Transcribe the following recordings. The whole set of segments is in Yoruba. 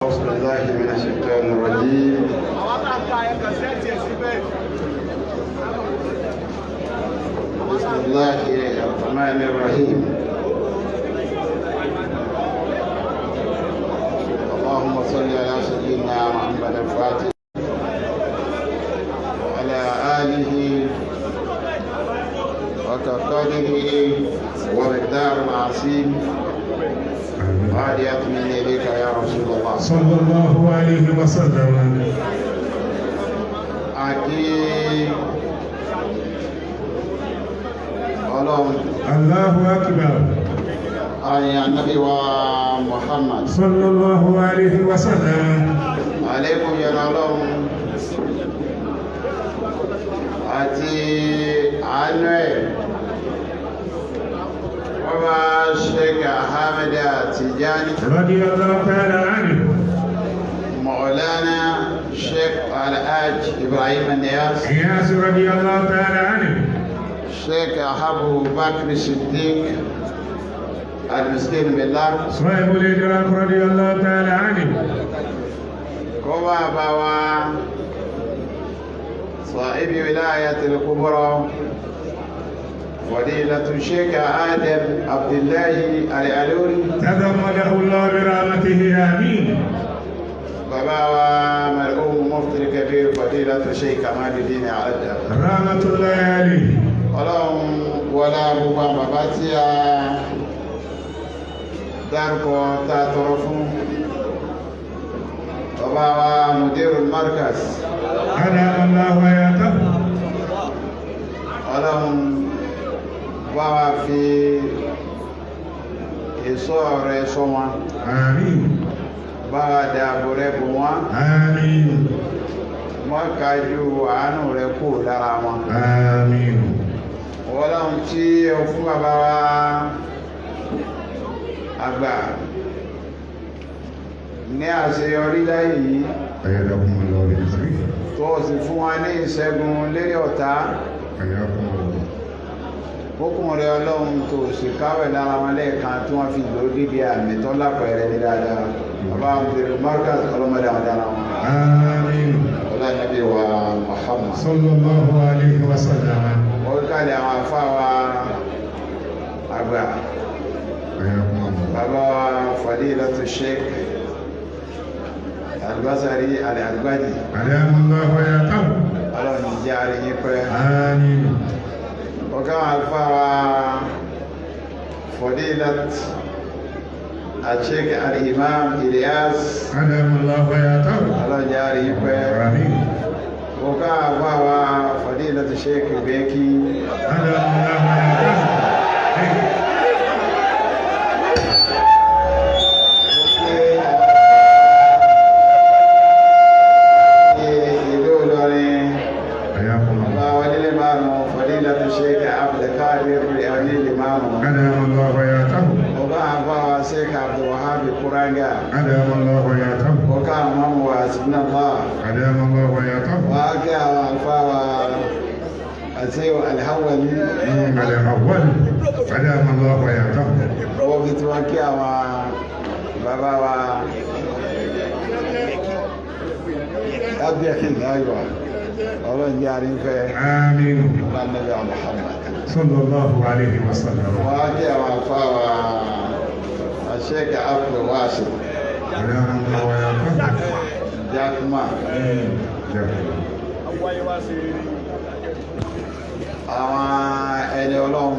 أعوذ بالله من الشيطان الرجيم. بسم الله الرحمن الرحيم. اللهم صل على سيدنا محمد الفاتح وعلى آله وكقدره ومقدار العظيم. هادية من إليك يا رسول الله. صلى الله عليه وسلم. Àti Ọlọ́run. الله أكبر. Àyìn Ànábì wa Muhammad. صلى الله عليه وسلم. Àlékún yẹn Ọlọ́run àti àánú ẹ̀ wọ́n bá Sheikh Ahmed Tijani. رضي الله تعالى عنه. Maulana Sheikh Alhaj Ibrahim Niyas. إياس رضي الله تعالى عنه. Sheikh Abu Bakr Siddiq Al-Miskin Billah. صاحب الإدراك رضي الله تعالى عنه. Kó bá bá wa صاحب ولاية الكبرى فضيلة الشيخ آدم عبد الله العلوري. تغمده الله برحمته، آمين. بابا مرحوم مفتي الكبير فضيلة الشيخ كمال الدين عدى. رحمة الله عليه. Ọlọ́run wọlá gbogbo àwọn bàbá tí a dárúkọ tá a tọrọ fún, bàbá wa Mudirul Markaz. أدام الله حياته. Ọlọ́run bá wa fi ìṣọ́ rẹ̀ ṣọ́ wọn. آمين. Bá wa dáàbò rẹ̀ bò wọ́n. آمين. Wọ́n kájú àánú rẹ̀ kú lára wọn. آمين. Ọlọ́run tí ó fún bàbá wa àgbà ní àṣeyọrí láyé yìí, أيدكم الله بنصره. tó sì fún wa ní ìṣẹ́gun lérí ọ̀tá, حياكم الله. kókùn rẹ Ọlọ́run tó sì káwẹ̀ lára wọn lẹ́ẹ̀kan tí wọ́n fi lò débi àmì tó lápẹẹrẹ ní dáadáa, bàbá Mudirul Markaz, ọlọ́mọdé àwọn dára wọn. آمين. Ọlọ́nàbí wa Muhammad. صلى الله عليه وسلم. Wọ́n kálẹ̀ àwọn afá wa àgbà. حياكم الله. Bàbá wa Fadilatu Sheikh Albasari Al-Albani. أدام الله حياته. Ọlọ́run jẹ́ àríyìn pẹ́. آمين. Ọ̀gá àwọn afá wa Fadilat Sheikh Al-Imam Ilyas. أدام الله حياته. Ọlọ́run jẹ́ àríyìn pẹ́. آمين. Ọ̀gá àfá wa Fadilatu Sheikh Beki. أدام الله حياته. Ìlú Ìlọrin. حياكم Bàbá الله. wa nílé márùn-ún Fadilatu Sheikh Abdulkadir onílé márùn-ún. أدام الله حياته. Ọ̀gá àfá wa Sheikh Abdulwahab Kuranga. أدام الله حياته. Ọ̀gá àwọn ọmọ wa Sinallah. أدام الله حياته. Wà á kí àwọn àlùfáà wa àti Alhawali. الأول أدام الله حياته. Wọ́n fi tí wọ́n kí àwọn bàbá wa Abdulhakeem Aywa. Ọlọ́run jẹ́ àrífẹ́. آمين. Lánàbí Muhammad. صلى الله عليه وسلم. Wọ́n á kí àwọn àlùfáà wa Sheikh Abdulwasi. أدام الله حياته. Jakma. Àwọn ẹni Ọlọ́run.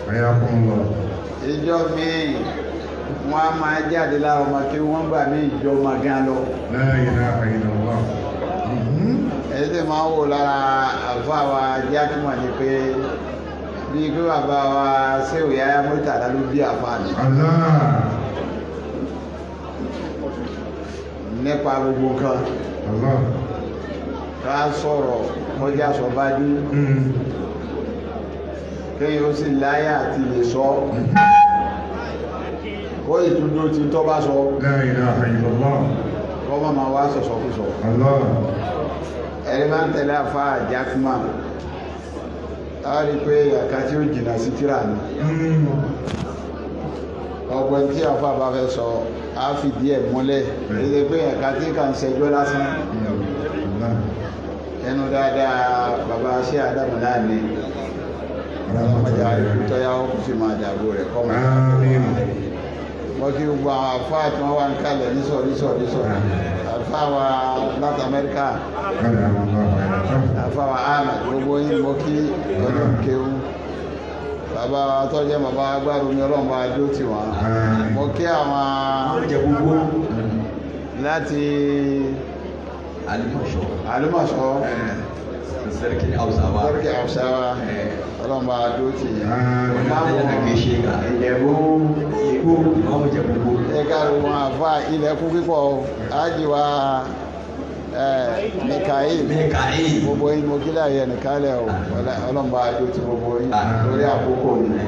حياكم الله. Ìjọ míì wọ́n á máa jáde lára ọmọ kí wọ́n gbà ní ìjọ máa gan lọ. لا إله إلا الله. Èyí tí máa ń wò lára àlùfáà wa Jákèmọ̀ ni pé bí pé bàbá wa Ṣéwù Yáyá Murtala ló bí àfáà mi. الله. Nípa gbogbo nǹkan. الله. Ká sọ̀rọ̀ kọjá sọ bá dú, kéyìn ó sì láyà àti lè sọ kó ìtúndó ti tọ́ bá sọ. لا إله إلا الله. Kọ́ mọ́ máa wá sọ̀sọ̀kúsọ. الله. Ẹni máa ń tẹ̀lé àfáà Jákèmọ̀ a rí pé àká tí ó jìnà sí tíra ni. Ọgbọ̀n tí àfáà bá fẹ́ sọ, Á fìdí ẹ̀ múlẹ̀ lédè pé ẹ̀ka tí kà ń ṣẹjọ́ lásán. Allah. Ẹnu dáadáa bàbá ṣé Ádámù náà ni ọlọ́mọdé tọ́yá ó sì máa dàgbò rẹ̀ kọ́ mọ́. Àmín. Wọ́n kí gbogbo àwọn àfáà tí wọ́n wà ń kalẹ̀ ní sọ̀rí sọ̀rí sọ̀rí, àfáà wa láti Amẹ́ríkà, أدام الله حياته. àfáà wa Ahmed, gbogbo yín mo kí ọdún kéwú. Bàbá wa tó jẹ́ bàbá agbára omi, ọlọ́run bá dó tì wọ́n. Mo kí àwọn láti Alimọ̀ṣọ́. Àlùmọ̀ṣọ́. Sarkin Hausawa. Lórúkẹ Hausawa, ọlọ́run bá dó tì yín. Àmín. Yana gaishe ka. Ìjẹ̀bú. Igbó, Imamu Jẹ̀bú. Ẹ káàró wọn àfa ilẹ̀kùn pípọ̀ ájì wa Mikael. Mikael. Gbogbo yín mo kílẹ̀ ayé nìkan lẹ̀ o, ọlọ́run bá dó ti gbogbo yín lórí àkókò yìí.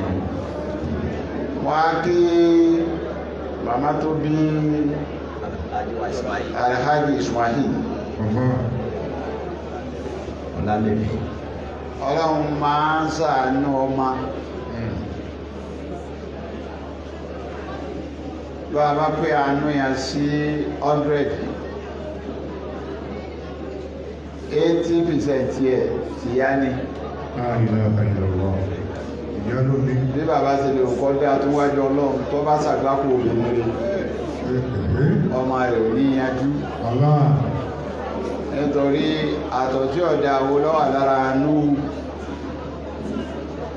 Wọ́n á kí màmá tó bí Alhaji wa Ismail. Alhaji Ismail. Allah. Ọlálẹ́bí. Ọlọ́run máa ń ṣàánú ọmọ bá a bá pé àánú yẹn sí 100, 80% yẹ tìyá ni. La ilaha illallah. Ìyá ló ní. Bí bàbá ṣe lè kọ́ dá tó wájú ọlọ́run, tó bá ṣàgbákò obìnrin rẹ̀, ọmọ rẹ̀ ò ní yanjú. Allah. Nítorí àtọ̀ tí ọ̀dà wo lọ́wọ́ lára nú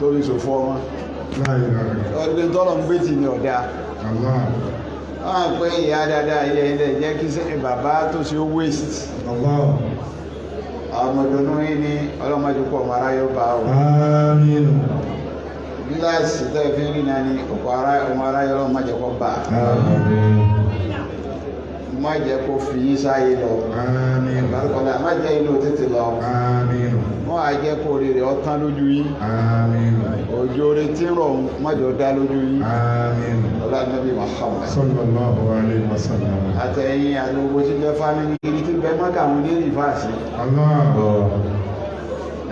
torí ṣòfò ọmọ. La ilaha illallah. Ọdún tọ́lọ̀ ń gbé tì ní ọ̀dà. Allah. Wọ́n á pé ìyá dáadáa ilẹ̀ ilẹ̀ jẹ́ kí sẹ́ bàbá tó ṣe ó waste. Allah. Ọmọdúnú yìí ní ọlọ́mọdé pọ̀ ọmọ aráyọ́ bá o. Àmín. Gíláàsì tẹ́ fi ń rí náà ní ọ̀pọ̀ ọmọ aráyọ́ ọlọ́mọdé kọ́ bá. Àmín. Má jẹ́ kó fi yín sáyé lọ. Àmín. Bárúkọ̀lá má jẹ́ inú tètè lọ. Àmín. Wọ́n á jẹ́ kó rí rẹ̀ ọtán lójú yín. Àmín. Òjò rẹ̀ tí ń rọ̀ má jọ dá lójú yín. Àmín. Ọlá Nàbí Muhammad. Sallallahu alayhi wa sallam. Àtẹ̀yìn àti gbogbo tí jẹ́ fámìlì kiri tí bẹ́ẹ̀ mọ́kà àwọn ní rìfáàsì. Allah.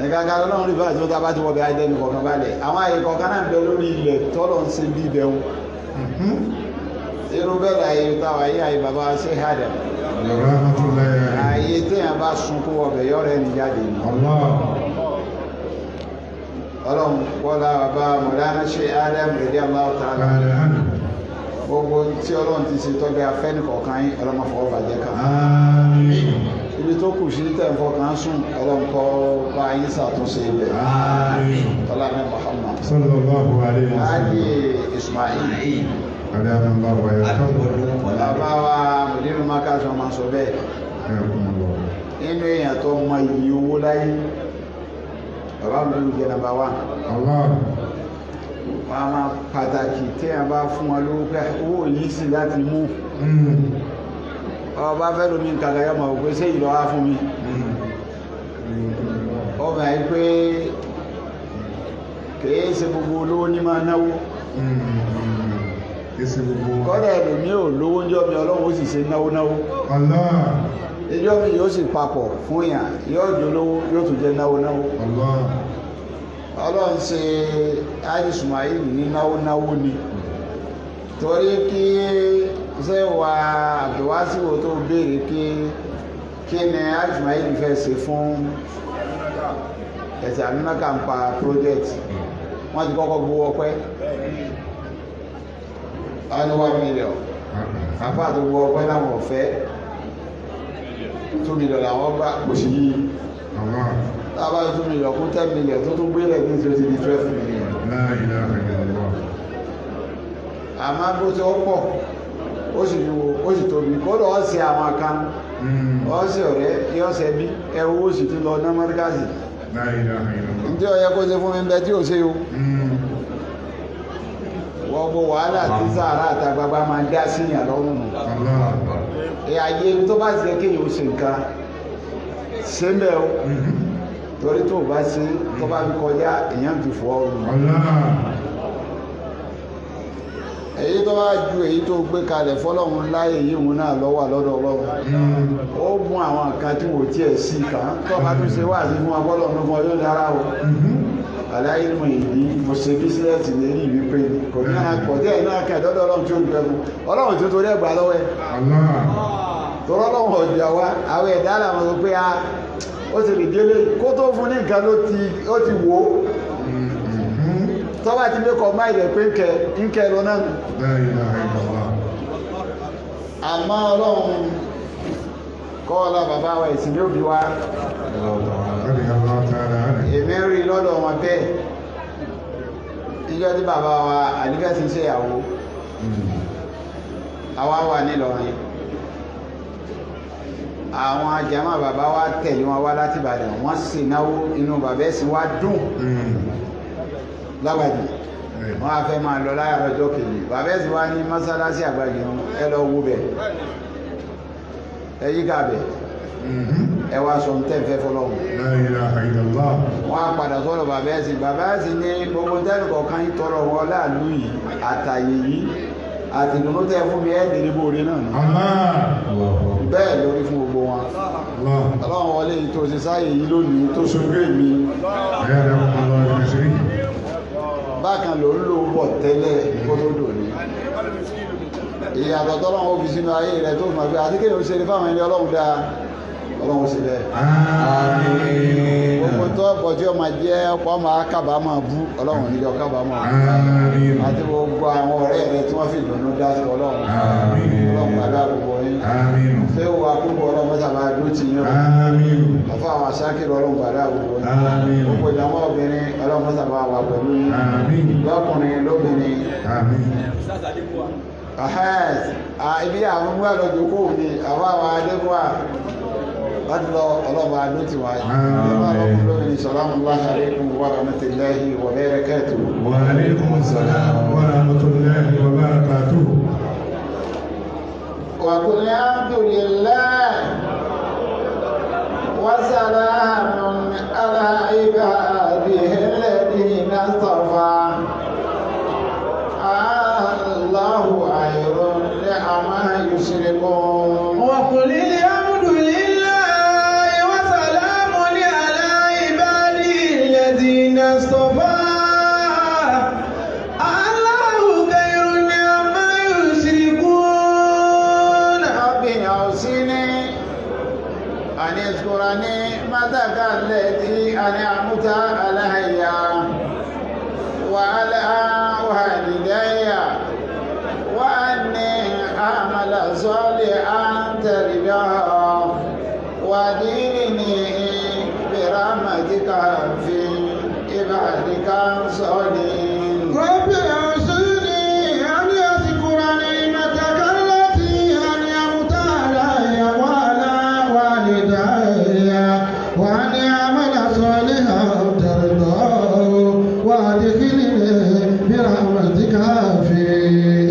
Ẹ̀ka kan lọ́nà rìfáàsì tó tá bá ti wọ̀ bẹ́ẹ̀ ajẹ́ni kọ̀ọ̀kan balẹ̀. Àwọn àyè kọ̀ọ̀kan náà ń bẹ lórí ilẹ̀ tọ́lọ̀ ń ṣe bí ibẹ̀ wọn. Irú bẹ́ẹ̀ láyé táwa yí àyè bàbá ṣe hàdà. Rahmatullahi alayhi. Àyè téèyàn bá sunkún ọbẹ̀ yọ̀rẹ́ ní jáde ni. Allah. Ọlọ́run wọ́lá bàbá Mọ̀lánà ṣe Adam rẹ̀dí Allahu ta'ala. Ta'ala anhu. Gbogbo tí ọlọ́run ti ṣe tọ́jú afẹ́ni kọ̀ọ̀kan yín, ọlọ́run fọwọ́ bàjẹ́ kan. Àmín. Ibi tó kù sí tẹ̀ ń fọkàn sùn, ọlọ́run kọ́ bá yín ṣàtúnṣe ibẹ̀. Àmín. Ọlá ní Muhammad. Sallallahu alayhi wa Ájì sallam. Ismail. Adama Allahu hayatahu. Bàbá wa Mùdírù Mákàsán máa sọ bẹ́ẹ̀. Hayakumullah. Nínú èèyàn tó mọ iyì owó láyé, bàbá mi ló jẹ nàmbà wà. Allah. Wọ́n á máa pàtàkì téèyàn bá fún wọn lówó pé owó yìí sì láti mú. Ọba fẹ́ lómi nǹkan kan yọ mọ̀ pé ṣé ìlọ wá fún mi. Ọmọ ẹ̀ pé kìí ṣe gbogbo olówó ní máa náwó. Kìí gbogbo wọn. Kọ́dà ẹlòmí ò lówó ń jọ́ mi, ọlọ́run ó sì ṣe náwó náwó. Allah. Ìjọ́ mi yóò sì papọ̀ fún yàn, yóò jólówó, yóò tún jẹ́ náwó náwó. Allah. Ọlọ́run ṣe Ájì Ismail ní náwó náwó ni. Torí kí ṣé wa Abdulwasiwo tó béèrè kí kí ni Ájì Ismail fẹ́ ṣe fún ẹ̀sẹ̀ àmínàkà ń pa project, wọ́n ti kọ́kọ́ gbowó ọpẹ́ wọ́n ní 1 million. Àfáà tó gbowó ọpẹ́ láwọn ọ̀fẹ́ 2 million làwọn gbà, kò sí yí. Allah. Tábà 2 million kún 10 million tó tún gbélé ní tó ti di 12 million. La ilaha illallah. Àmọ́ bó ti ó pọ̀, ó sì ní wo, ó sì tóbi, kódà ó ṣe àwọn kan, ó ṣe ọ̀rẹ́ yóò ṣe bí ẹ owó sì ti lọ ná mọ́ríkàsì. La ilaha illallah. Ǹjẹ́ ó yẹ kó ṣe fún mi bẹ́ẹ̀ tí ò ṣe o? Wọ́n gbọ́ wàhálà tí sàárà àtàgbàgbà máa dá síyàn lọ́rùn nù. Allah. Ẹ ayé tó bá ṣe kéèyàn ó ṣe nǹkan ṣe ń bẹ́ o, torí tó bá ṣe tó bá fi kọjá èèyàn ti fọ́ ọrùn. Allah. Èyí tó bá ju èyí tó gbé kalẹ̀ fọlọ́run láyé yìí òun náà lọ́wọ́ lọ́dọ̀ ọlọ́run, ó mú àwọn nǹkan tí wò tiẹ̀ sí kàn tó bá tún ṣe wá sí fún wa bọ́lọ̀ ló fún ọ yóò dára o. Aláìmọ̀ ìdí mo ṣe bísíǹsì lérí wípé kò ní àkọ́jẹ́ iná akẹ́dọ́dọ́ ọlọ́run tí ó dúpẹ́ fún ọlọ́run tí ó torí ẹgbàá lọ́wọ́ ẹ̀. Allah. Tọ́rọ ọlọ́run ọ̀jà wa àwọn ẹ̀dá làwọn sọ pé a ó ti lè délé kó tó fún ní nǹkan ló ti ó ti wò ó. Tọ́wọ́ àti mẹ́kọ̀ọ́ máa ilẹ̀ pé ń kẹ lọ náà. La ilaha illallah. Àmọ́ ọlọ́run kọ́ ọlá bàbá wa ìsìn ní òbí wa. Radiyallahu ta'ala anhu. Èmi ń rí lọ́dọ̀ wọn bẹ́ẹ̀ níjọ́ tí bàbá wa àlífẹ́ ti ń ṣe ìyàwó, àwa wà nílọrin, àwọn jàmá bàbá wa tẹ̀lé wọn wá láti Ìbàdàn, wọ́n sì náwó, inú bàbá ẹ̀sìn wa dùn lágbàdì. Wọ́n á fẹ́ máa lọ láyà lọ́jọ́ kejì, bàbá ẹ̀sìn wa ní mọ́sálásí àgbàjì wọn, ẹ lọ wo bẹ̀, ẹ yíká bẹ̀, ẹ wá sọ ń tẹ́ fẹ́ fọlọ́hún. La ilaha illallah. Wọ́n á padà sọ́dọ̀ bàbá ẹ̀sìn. Bàbá ẹ̀sìn ní gbogbo tẹ́lù kọ̀ọ̀kan yìí tọrọ wọn láàlú yìí àtàyè yìí àti ìdùnnú tẹ́ fún mi ẹ́ẹ̀dì ní bóore náà ni. Allah. Bẹ́ẹ̀ lórí fún gbogbo wọn. Allah. Ọlọ́run wọlé yìí tó ṣe sáyè yìí lónìí tó ṣojú èmi. Ayadakumullahu bi nasrihi. Bákan ló ń lò bọ̀ tẹ́lẹ̀ kó tó dòní. Ìyàtọ̀ tọ́lọ́run ó fi sínú ayé rẹ̀ tó mọ̀ pé àti kéèyàn ó ṣe ní fáwọn ẹni ọlọ́run dáa, ọlọ́run ó ṣe bẹ́ẹ̀. Àmín. Gbogbo tó ọ̀pọ̀ tí ó máa jẹ́ ọ̀pọ̀ máa kábàámọ̀ bú, ọlọ́run níjọ kábàámọ̀ bú. Àmín. Àti gbogbo àwọn ọ̀rẹ́ rẹ tí wọ́n fi ìdùnnú dá sí ọlọ́run. Àmín. Ọlọ́run gbàdúrà gbogbo yín. Àmín. Ṣé ó wà púpọ̀ ọlọ́run mọ́sàbá dúró tì yín o. Àmín. Àfa àwọn aṣákìrì ọlọ́run gbàdúrà gbogbo yín. Àmín. Gbogbo ìjàmbá obìnrin ọlọ́run mọ́sàbá wà pẹ̀lú yín. Àmín. Lọ́kùnrin lóbìnrin. Àmín. Ahẹ́s, ibi àwọn mú àlọ́jọ́ kò ní àwọn àwọn adébúwà láti lọ ọlọ́run adó tì wá. Àmín. Lóbìnrin salamu alaykum wa rahmatulahi wa barakatuh. Wa alaykum assalam wa rahmatullahi wa barakatuh. وقل الحمد لله وسلام على عباده الذين اصطفى الله خير لعما يشركون. وقل الحمد لله وسلام على عباده الذين اصطفى الله خير عما يشركون. رب أوصني أن اذكر نعمتك التي أنعمت علي وعلى والدي وأني أعمل صالحا ترضاه وديني برحمتك في عبادك الصالحين. رب أوصني أن أذكر نعمتك التي أنعمت علي وعلى والدي وأن أعمل صالحا ترضاه وأدخلني برحمتك في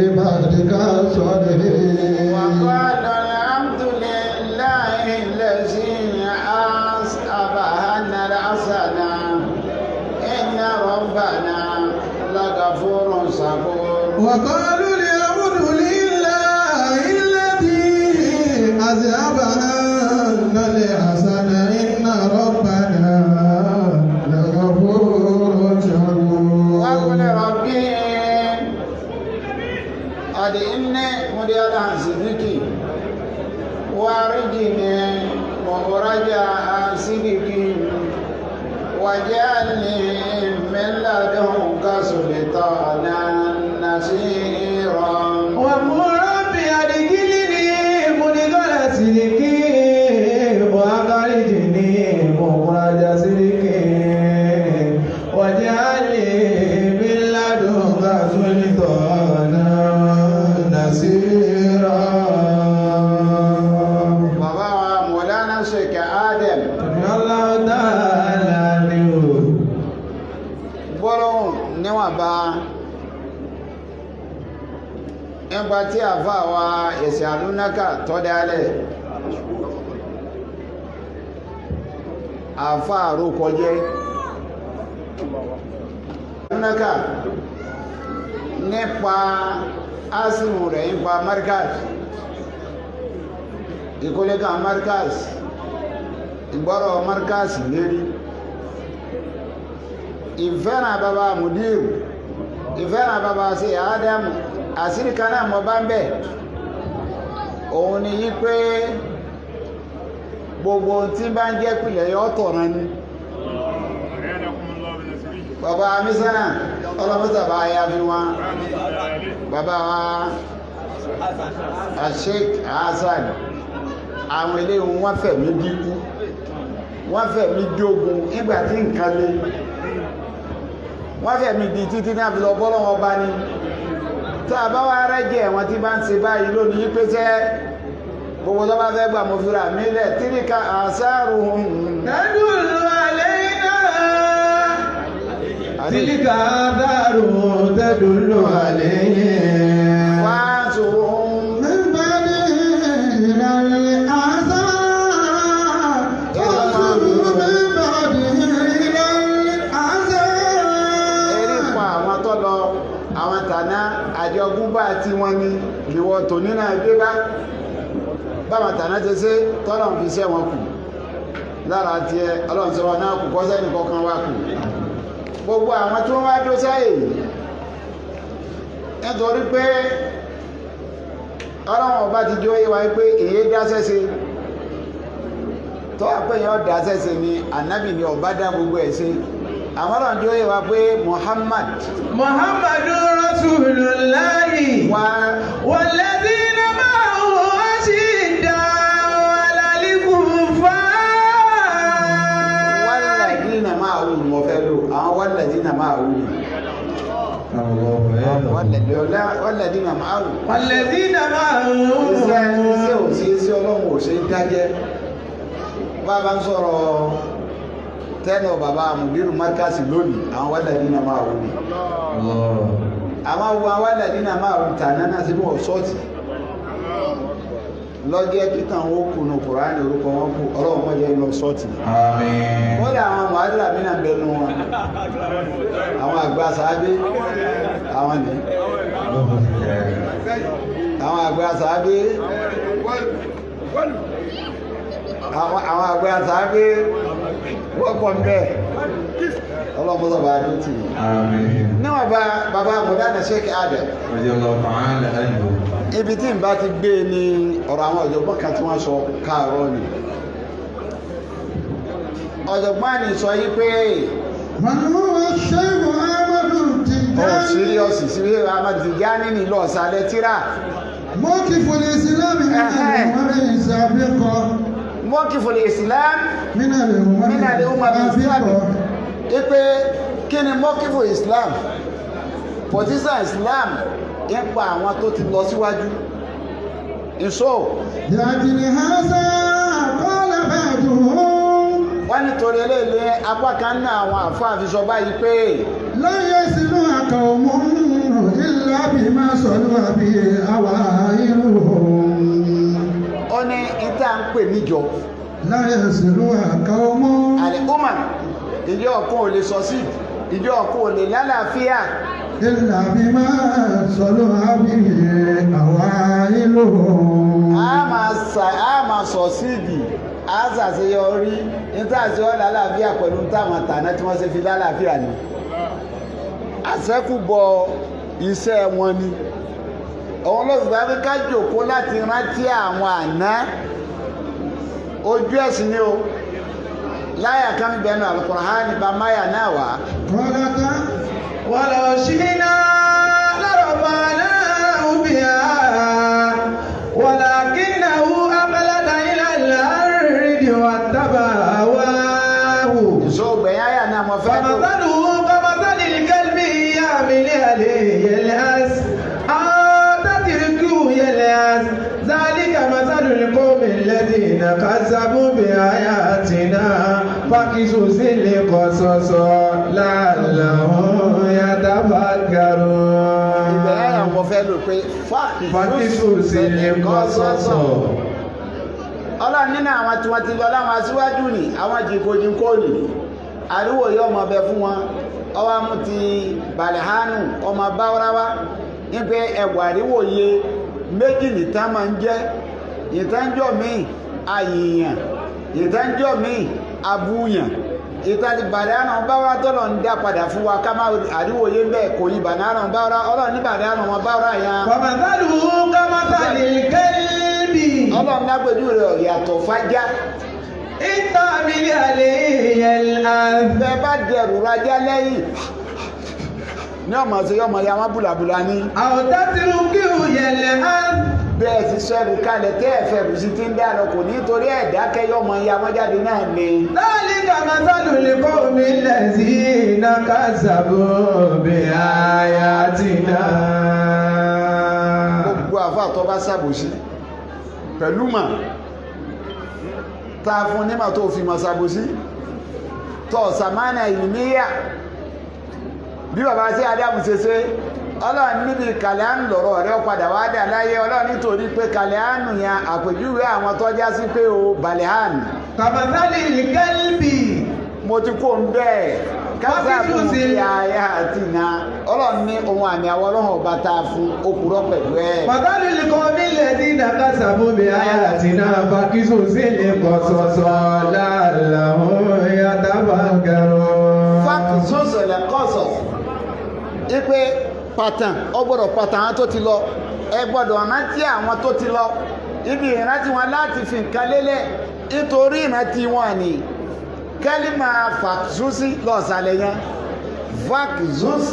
عبادك الصالحين. وقال الحمد لله الذي أصابنا الحسنة إن ربنا لغفور شكور. وقالوا الحمد لله الذي أذهب عنا الحزن إن ربنا لغفور شكور. وقل ربي أدعني مدير صدقي وارجني مخرج صدقي واجعلني من لدنك سلطانا نصيرا. وقل رب أدخلني مدخل صدق وأخرجني مخرج صدق واجعل لي من لدنك سلطانا نصيرا. Bàbá wa Mọ̀lánà Sheikh Adam الله تعالى عنه. Gbọ́lọ́hùn níwọ̀n bá nípa tí àfà wa ẹ̀sìn àlúnákà tọ́dálẹ̀ àfà àrókọjẹ́ àlúnákà nípa ásìmù rẹ̀ nípa markaz ìkólékà markaz ìgbọ́rọ̀ markaz lérí. Ìfẹ́ràn bàbá Mudiru, ìfẹ́ràn bàbá sí Ádámù, àṣírí kan náà mọ́ bá ń bẹ̀. Òun ni yí pé gbogbo ohun tí bá ń jẹ́ pìlẹ̀ yọ tọ̀ràn ni. Bàbá Mísánà, ọlọ́mọ́sà bá yá fi wọn. Bàbá wa Sheikh Hasan, àwọn ilé wọn fẹ̀mí dínkù, wọ́n fẹ̀mí dógun nígbà tí nǹkan le, wọ́n fẹ̀mí di títí náà fi lọ bọ́lọ́ wọn bá ní. Tá a bá wá rẹ́jẹ̀ wọn tí bá ń ṣe báyìí lónìí yí pé sẹ́ gbogbo tó bá fẹ́ gbà mo fi rà mí lẹ̀ tíríkà àṣàrù. تدل علينا تلك آثار تدل علينا. Fáàtùhùn. من بعده إلى الآثار انظروا من بعده إلى الآثار. Erí pa àwọn tó lọ, àwọn tàná àjọgúnbá tí wọ́n ní ìwọ tòní náà gbé bá báwọn tàná ti ṣe tọ́lọ̀ fi ṣẹ́ wọn kù lára tiẹ̀. Ọlọ́run ṣe wọn náà kù kọ́ sẹ́nì kọ̀ọ̀kan wá kù. Gbogbo àwọn tí wọ́n wá dó sáyè yìí, nítorí pé Ọlọ́run ọba ti jó yé wa pé èyí dáṣẹ́ ṣe tọ́ àpé yẹn dáṣẹ́ ṣe ni ànábì ni ọba dá gbogbo ẹ̀ ṣe. Àwọn Ọlọ́run jó yé wa pé Muhammad محمد رسول الله wá والذين معه أشداء على الكفار. Wálàdínà máa wù mọ̀ fẹ́ lò àwọn wálàdínà máa wù wálàdínà máa wù. والذين معه. Iṣẹ́ ò sí, iṣẹ́ Ọlọ́run ò ṣe é dájẹ́. Bàbá ń sọ̀rọ̀ tẹ́lọ̀ bàbá àmùdírù márkàsì lónìí, àwọn wálàdínà máa wù ní àwọn wo wálàdínà máa wù tàná náà sí wọ́n sọ́ọ̀tì lọ́jẹ́ títàn ó kùnú Kùránì orúkọ wọn kú. Ọlọ́run mọ́jẹ́ lọ sọ́ọ̀tì. آمين. Wọ́n lè àwọn mọ̀hádìrà mí náà bẹnu wọn, àwọn àgbà sàábé, àwọn ní àwọn àgbà sàábé, àwọn àgbà sàábé wọ́n pọ̀ ń bẹ́ẹ̀. Ọlọ́mọdé bá dé tì í. آمين. Níwọ̀n bá bàbá mọ̀dánà Sheikh Adam, رضي الله تعالى عنه. ibi tí n bá ti gbé ní ọ̀rọ̀ àwọn ọ̀jọ̀gbọ́n kan tí wọ́n sọ káàárọ̀ ni. Ọ̀jọ̀gbọ́n ni sọ yí pé من هو الشيخ أحمد ọ̀ التجاني؟ síríọ̀sì sí Ahmad Tijani ní lọ ọ̀sàlẹ̀ tíra. موقف الإسلام من الأمم السابقة. Mọ́kìfù Islam من الأمم من الأمم السابقة. Ipe kí ni mọ́kìfù Islam, pòtísà Islam nípa àwọn tó ti lọ síwájú ìṣó. لأجل هذا قال بعضهم: Wọ́n nítorí eléyìí apá kan náà àwọn àfáà fi sọ báyìí pé لا يصلح قوم إلا بما صلح به أوائلهم. Ó ní ìta ń pè níjọ لا يصلح قوم àlẹ́ umar, ìjọ ọ̀kan ò lè sọ sí, ìjọ ọ̀kan ò lè lálàáfíà إلا بما صلح به أوائلهم. A máa sọ síìdì, a ṣàṣeyọrí níta àti ọ̀ lálàáfíà pẹ̀lú táwọn tàná tí wọ́n ṣe fi lálàáfíà ni àṣẹ́kùbọ̀ iṣẹ́ wọn ni. Òun ló sì bá fi ká jòkó láti rántí àwọn àná. Ojú ẹ̀sìn ni o láyà kan bẹnu Al-Qur'ani bá máyà náà wá. قال تعالى: ولو شئنا لرفعناه بها ولكنه أخلد إلى الأرض واتبع هواه. Ìṣó gbẹ̀yìn àyà náà mo fẹ́ lò. فمثله كمثل الكلب يحمل عليه يلهث أو تتركه يلهث ذلك مثل القوم الذين كذبوا بآياتنا فاقصص القصص لعلهم يتفكرون. Ìgbẹ̀yìn àyà mo fẹ́ lò pé فاقصص القصص. Ọlọ́run nínú àwọn tí wọ́n ti lọ láwọn aṣíwájú ni àwọn jìnkojìnko ni àríwò yóò mọ̀ bẹ fún wọn. Ọwọ́ mú ti Balihanu ọmọ báwọ́ráwá nípa ẹ̀wà àríwòye méjì nìtàn máa ń jẹ́ ìtànjọ́ míì àyìyàn, ìtànjọ́ míì abúyàn. Ìtàlí bàdánà báwọ́rá tọ́lọ̀ ń dá padà fún wa ká máa àríwòye ń bẹ̀ kò yí bàdánà báwọ́rá ọlọ́run ní bàdánà wọn báwọ́rá yẹn. فمثله كمثل الكلب Ọlọ́run lápẹjú rẹ̀ yàtọ̀ fájá. إن تحمل عليه يلهث Bẹ́ẹ̀ bá dẹrù rajá lẹ́yìn ní ọmọ sí ọmọ ya wọn bùlàbùlà ní. أو تتركه يلهث Bẹ́ẹ̀ ti sẹ́rù kalẹ̀ tẹ́ ẹ̀fẹ̀ rù sí ti ń dá lọ kò ní torí ẹ̀dá kẹ́yọ́ ọmọ ya wọn jáde náà ni. ذلك مثل القوم الذين كذبوا بآياتنا. Gbogbo àfa tó bá ṣàbòsí pẹ̀lú mà tá a fún nímà tó fi mọ̀ ṣàbòsí tó sàmánà ìlúmíyà bí bàbá sí Ádámù ṣe ṣe ọlọ́run níbi kàlẹ́ánù lọ̀rọ̀ rẹ̀ padà wá dà láyé. Ọlọ́run nítorí pé kàlẹ́ánù yẹn àpèjúwe àwọn tọ́já sí pé o balẹ̀hánù. كمثل الكلب Mo ti kó ń bẹ́ẹ̀ kásáàbù Wọ́n fi ti àyà àti iná. Ọlọ́run ní ohun àmì àwọn ọlọ́run ọba tá a fún okùrọ̀ pẹ̀lú ẹ̀. مثل القوم الذين كذبوا بآياتنا فاقصص القصص لعلهم يتفكرون. Fáàkì sọ́sọ̀lẹ̀ kọ́sọ̀ ipe pàtàn ọgbọ́dọ̀ pàtàn àwọn tó ti lọ, ẹ gbọ́dọ̀ rántí àwọn tó ti lọ, ibi ìrántí wọn láti fi nǹkan lélẹ̀ nítorí ìrántí wọn ni kẹ́límà fàkzúsí lọ́sàlẹ̀ yẹn fàkzús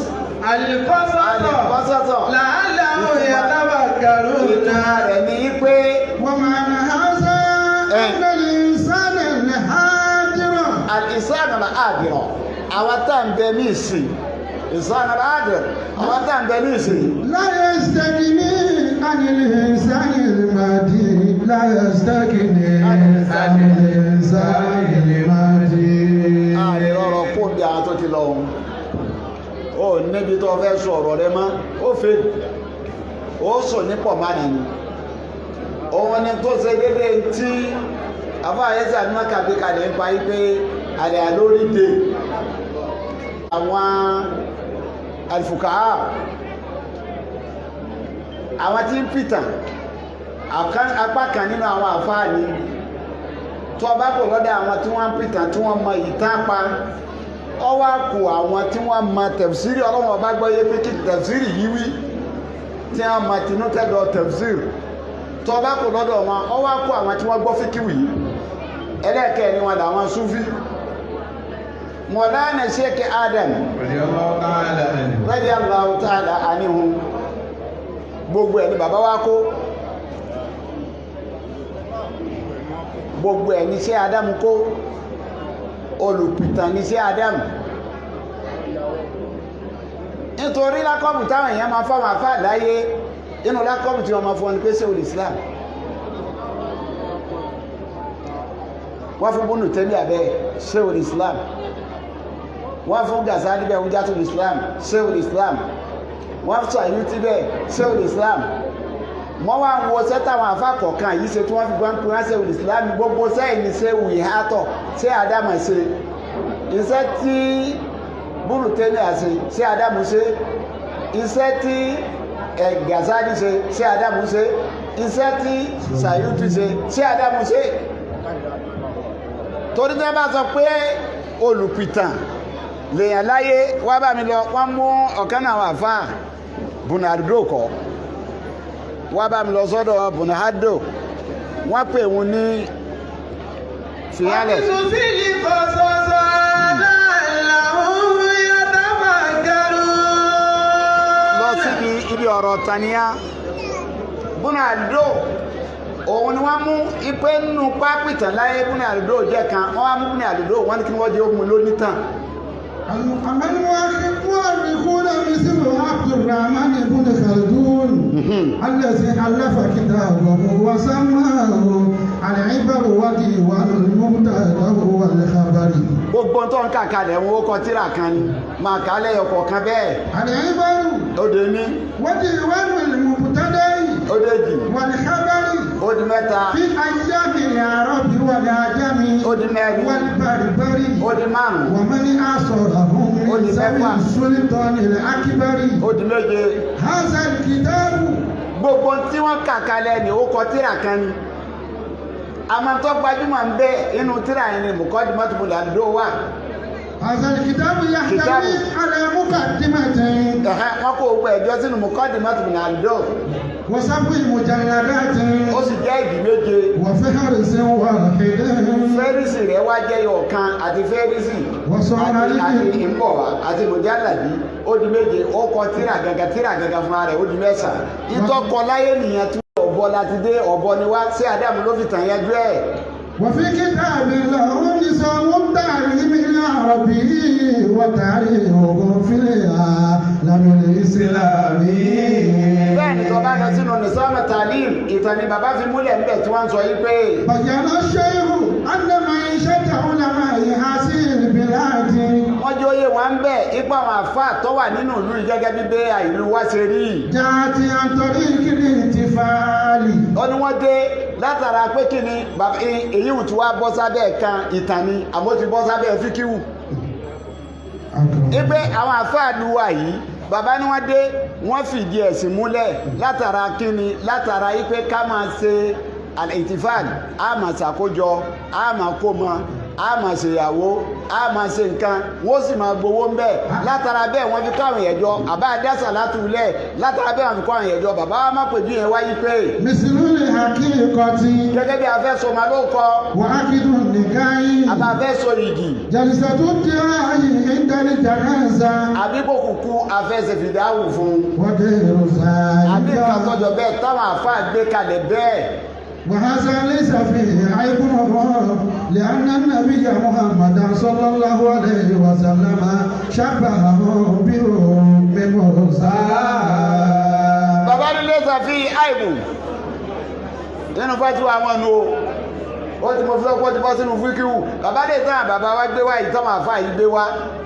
القصص àlẹ́kọ́sọ̀tọ̀ لعلهم يتفكرون. Ìtumọ̀ rẹ̀ ni pé ومعنى هذا أن الإنسان الحاضر àlìsàn àdìrọ̀ àwọn tá à ń bẹ ní ìsìn ìsàn àdìrọ̀ àwọn tá à ń bẹ ní ìsìn. لا يستغني عن الإنسان المادي، لا يستغني عن الإنسان المادي. Ààrẹ rọrọ kó bí àwọn tó ti lọ ohun ó níbi tó fẹ́ sọ ọ̀rọ̀ rẹ mọ́ ó fẹ́ ó sọ nípọ̀ má nìyí òun ni tó ṣe dédé tí afáyẹ́sà ní wọ́n kàbí kalẹ̀ ń pa pé àlẹ́ àlórí dé àwọn alfukaha àwọn tí ń pìtàn apá kan nínú àwọn àfáà ni tó bá kò lọ́dọ̀ àwọn tí wọ́n ń pìtàn tí wọ́n mọ ìtàn pa ọ wá kù àwọn tí wọ́n mọ tẹ̀fsírì. Ọlọ́run ọba gbọ́ yé pé kí tẹ̀fsírì yìí wí tí wọ́n mọ tinú tẹ́dọ̀ tẹ̀fsírì tó bá kò lọ́dọ̀ wọn, ọ wá kù àwọn tí wọ́n gbọ́ fíkìwì yìí. Ẹlẹ́ẹ̀kẹ́ ni wọn làwọn súfí Mọ̀lánà Sheikh Adam رضي الله تعالى عنه. Radiyallahu ta'ala anhu, gbogbo ẹ̀ ni bàbá wa kó, gbogbo ẹ̀ ní ṣé Adam kó, olùpìtàn ní ṣé Adam, nítorí lákọ́bù táwọn èèyàn máa fáwọn àfáà láyé inú lákọ́bù tí wọ́n máa fún ọ ní pé ṣé olè Islam wọ́n fún búnú tẹ́lẹ̀ abẹ́ ṣé olè Islam, wọ́n fún Gazali bẹ́ẹ̀ Hujjatul Islam ṣéwùl Islam, wọ́n fún Sayuti bẹ́ẹ̀ ṣéwùl Islam. Wọ́n wá ń wo sẹ́tàwọn àfa kọ̀ọ̀kan yìí ṣe tí wọ́n fi gbọ́n pé wọ́n ṣéwùl Islam. Gbogbo sẹ́yìn ní ṣéwù ìhátọ̀ ṣé Ádámù ṣe iṣẹ́ tí búrú tẹ́lẹ̀ àṣe ṣé Ádámù ṣe iṣẹ́ tí Gazali ṣe, ṣé Ádámù ṣe iṣẹ́ tí Sayuti ṣe, ṣé Ádámù ṣe? Torí tí wọ́n bá sọ pé olùpìtàn lèèyàn láyé wá bá mi lọ, wọ́n mú ọ̀kan náà wà fáà bùnàdó kọ́ wá bá mi lọ sọ́dọ̀ bùnàdó, wọ́n pè wọ́n ní fìyàlẹ̀. فاقصص القصص لعلهم يتفكرون. Lọ síbi ibi ọ̀rọ̀ taniya bùnàdó òun ni wọ́n mú ipe nínú pápìtàn láyé. Bùnàdó jẹ́ kan wọ́n wá mú bùnàdó, wọ́n ní kí wọ́n jẹ́ ogun lónítàn. المؤرخون مثل عبد الرحمن بن خلدون الذي ألف كتابه وسماه العبر وديوان المبتدأ والخبر. Gbogbo tó ń kà kalẹ̀ wọn ó kọ tíra kan ni máa kà á lẹ́yọ kọ̀ọ̀kan bẹ́ẹ̀. العبر Ó dé ní وديوان المبتدأ ó dé jì والخبر ó di mẹ́ta في أيام العرب والعجم ó di mẹ́rin والبربر ó di márùn ومن أصرهم من ذوي السلطان الأكبر. Ó di méje. هذا الكتاب Gbogbo tí wọ́n kà kalẹ̀ ni ó kọ tíra kan ni àmọ́ tó gbajúmọ̀ ń bẹ inú tíra yẹn ni Muqaddimatu Bùnàdó wà. هذا الكتاب يحتوي كتاب. على مقدمتين Ẹ̀hẹ́n, wọ́n kó gbogbo ẹ̀jọ́ sínú Muqaddimat Ibn Abdul وسبع مجلدات ó sì jẹ́ ìdí méje. وفهرس واحد. Fẹ́rísì rẹ̀ wá jẹ́ ọ̀kan àti fẹ́rísì Wọ́n àti àti ìmbọ̀wá àti mùjálàbí, ó di méje. Ó kọ tíra gangan, tíra gangan fúnra rẹ̀ ó di mẹ́sàn-án. Ìtọ́kọ láyé nìyẹn tí ọ̀bọ láti dé, ọ̀bọ ni wá sí Ádámù ló fi tàn yanjú ẹ̀. وفي كتاب له نظام التعليم العربي وتاريخه في العالم الإسلامي. Bẹ́ẹ̀ ni tó bá lọ sínú nìsọ́mù talim, ìtàn ni bàbá fi múlẹ̀ ńbẹ̀ tí wọ́n ń sọ yí pé بين الشيخ أن معيشة علماء هذه البلاد wọ́n jẹ́ oyè wọn ń bẹ̀ ipò àwọn àfáà tó wà nínú ìlú yìí gẹ́gẹ́ bí bẹ́ẹ̀ ìlú wa ṣe rí. جاءت عن طريق الاحتفال. Ó ní wọ́n dé látara pé kí ni bàbá èyí ò tí wá bọ́ sábẹ́ kan ìtàn ni, àmọ́ ti bọ́ sábẹ́ fíkíwù. Ipe àwọn àfáà lu wa yìí, bàbá ni wọ́n dé, wọ́n fìdí ẹ̀sìn múlẹ̀ látara kí ni? Látara ipe ká máa ṣe al-ihtifal, a máa ṣàkójọ, a máa kó mọ, a máa ṣèyàwó, a máa ṣe nǹkan, wọ́n sì máa gbowó ń bẹ̀. Látara bẹ́ẹ̀ wọ́n fi káwọn èèyàn jọ, àbá adásà látúlẹ̀, látara bẹ́ẹ̀ wọ́n fi káwọn èèyàn jọ. Bàbá wa má pèjú yẹn wáyé pé مثل الحقيقة gẹ́gẹ́ bí a fẹ́ sọ ma ló kọ, وعقد النكاح àbá fẹ́ sọ yìgì, جلسة الدعاء عند الجنازة àbí kò kúkú afẹ́sẹ̀fìdáwù fún, وغير àbí nǹkan ذلك. tọ́jọ́ bẹ́ẹ̀ táwọn àfáà gbé kalẹ̀ bẹ́ẹ̀. وهذا ليس فيه عيب، لأن النبي محمد صلى الله عليه وسلم شبهه بأم موسى. Bàbá nílé sàfi àìbù nínú fatiwa àwọn ẹnu o, ó ti mọ fúlọ́pọ̀ ti bọ́ sínú fíkíwù. Bàbá lè tán, bàbá wa gbé wá yìí, táwọn àfáà yìí gbé wá,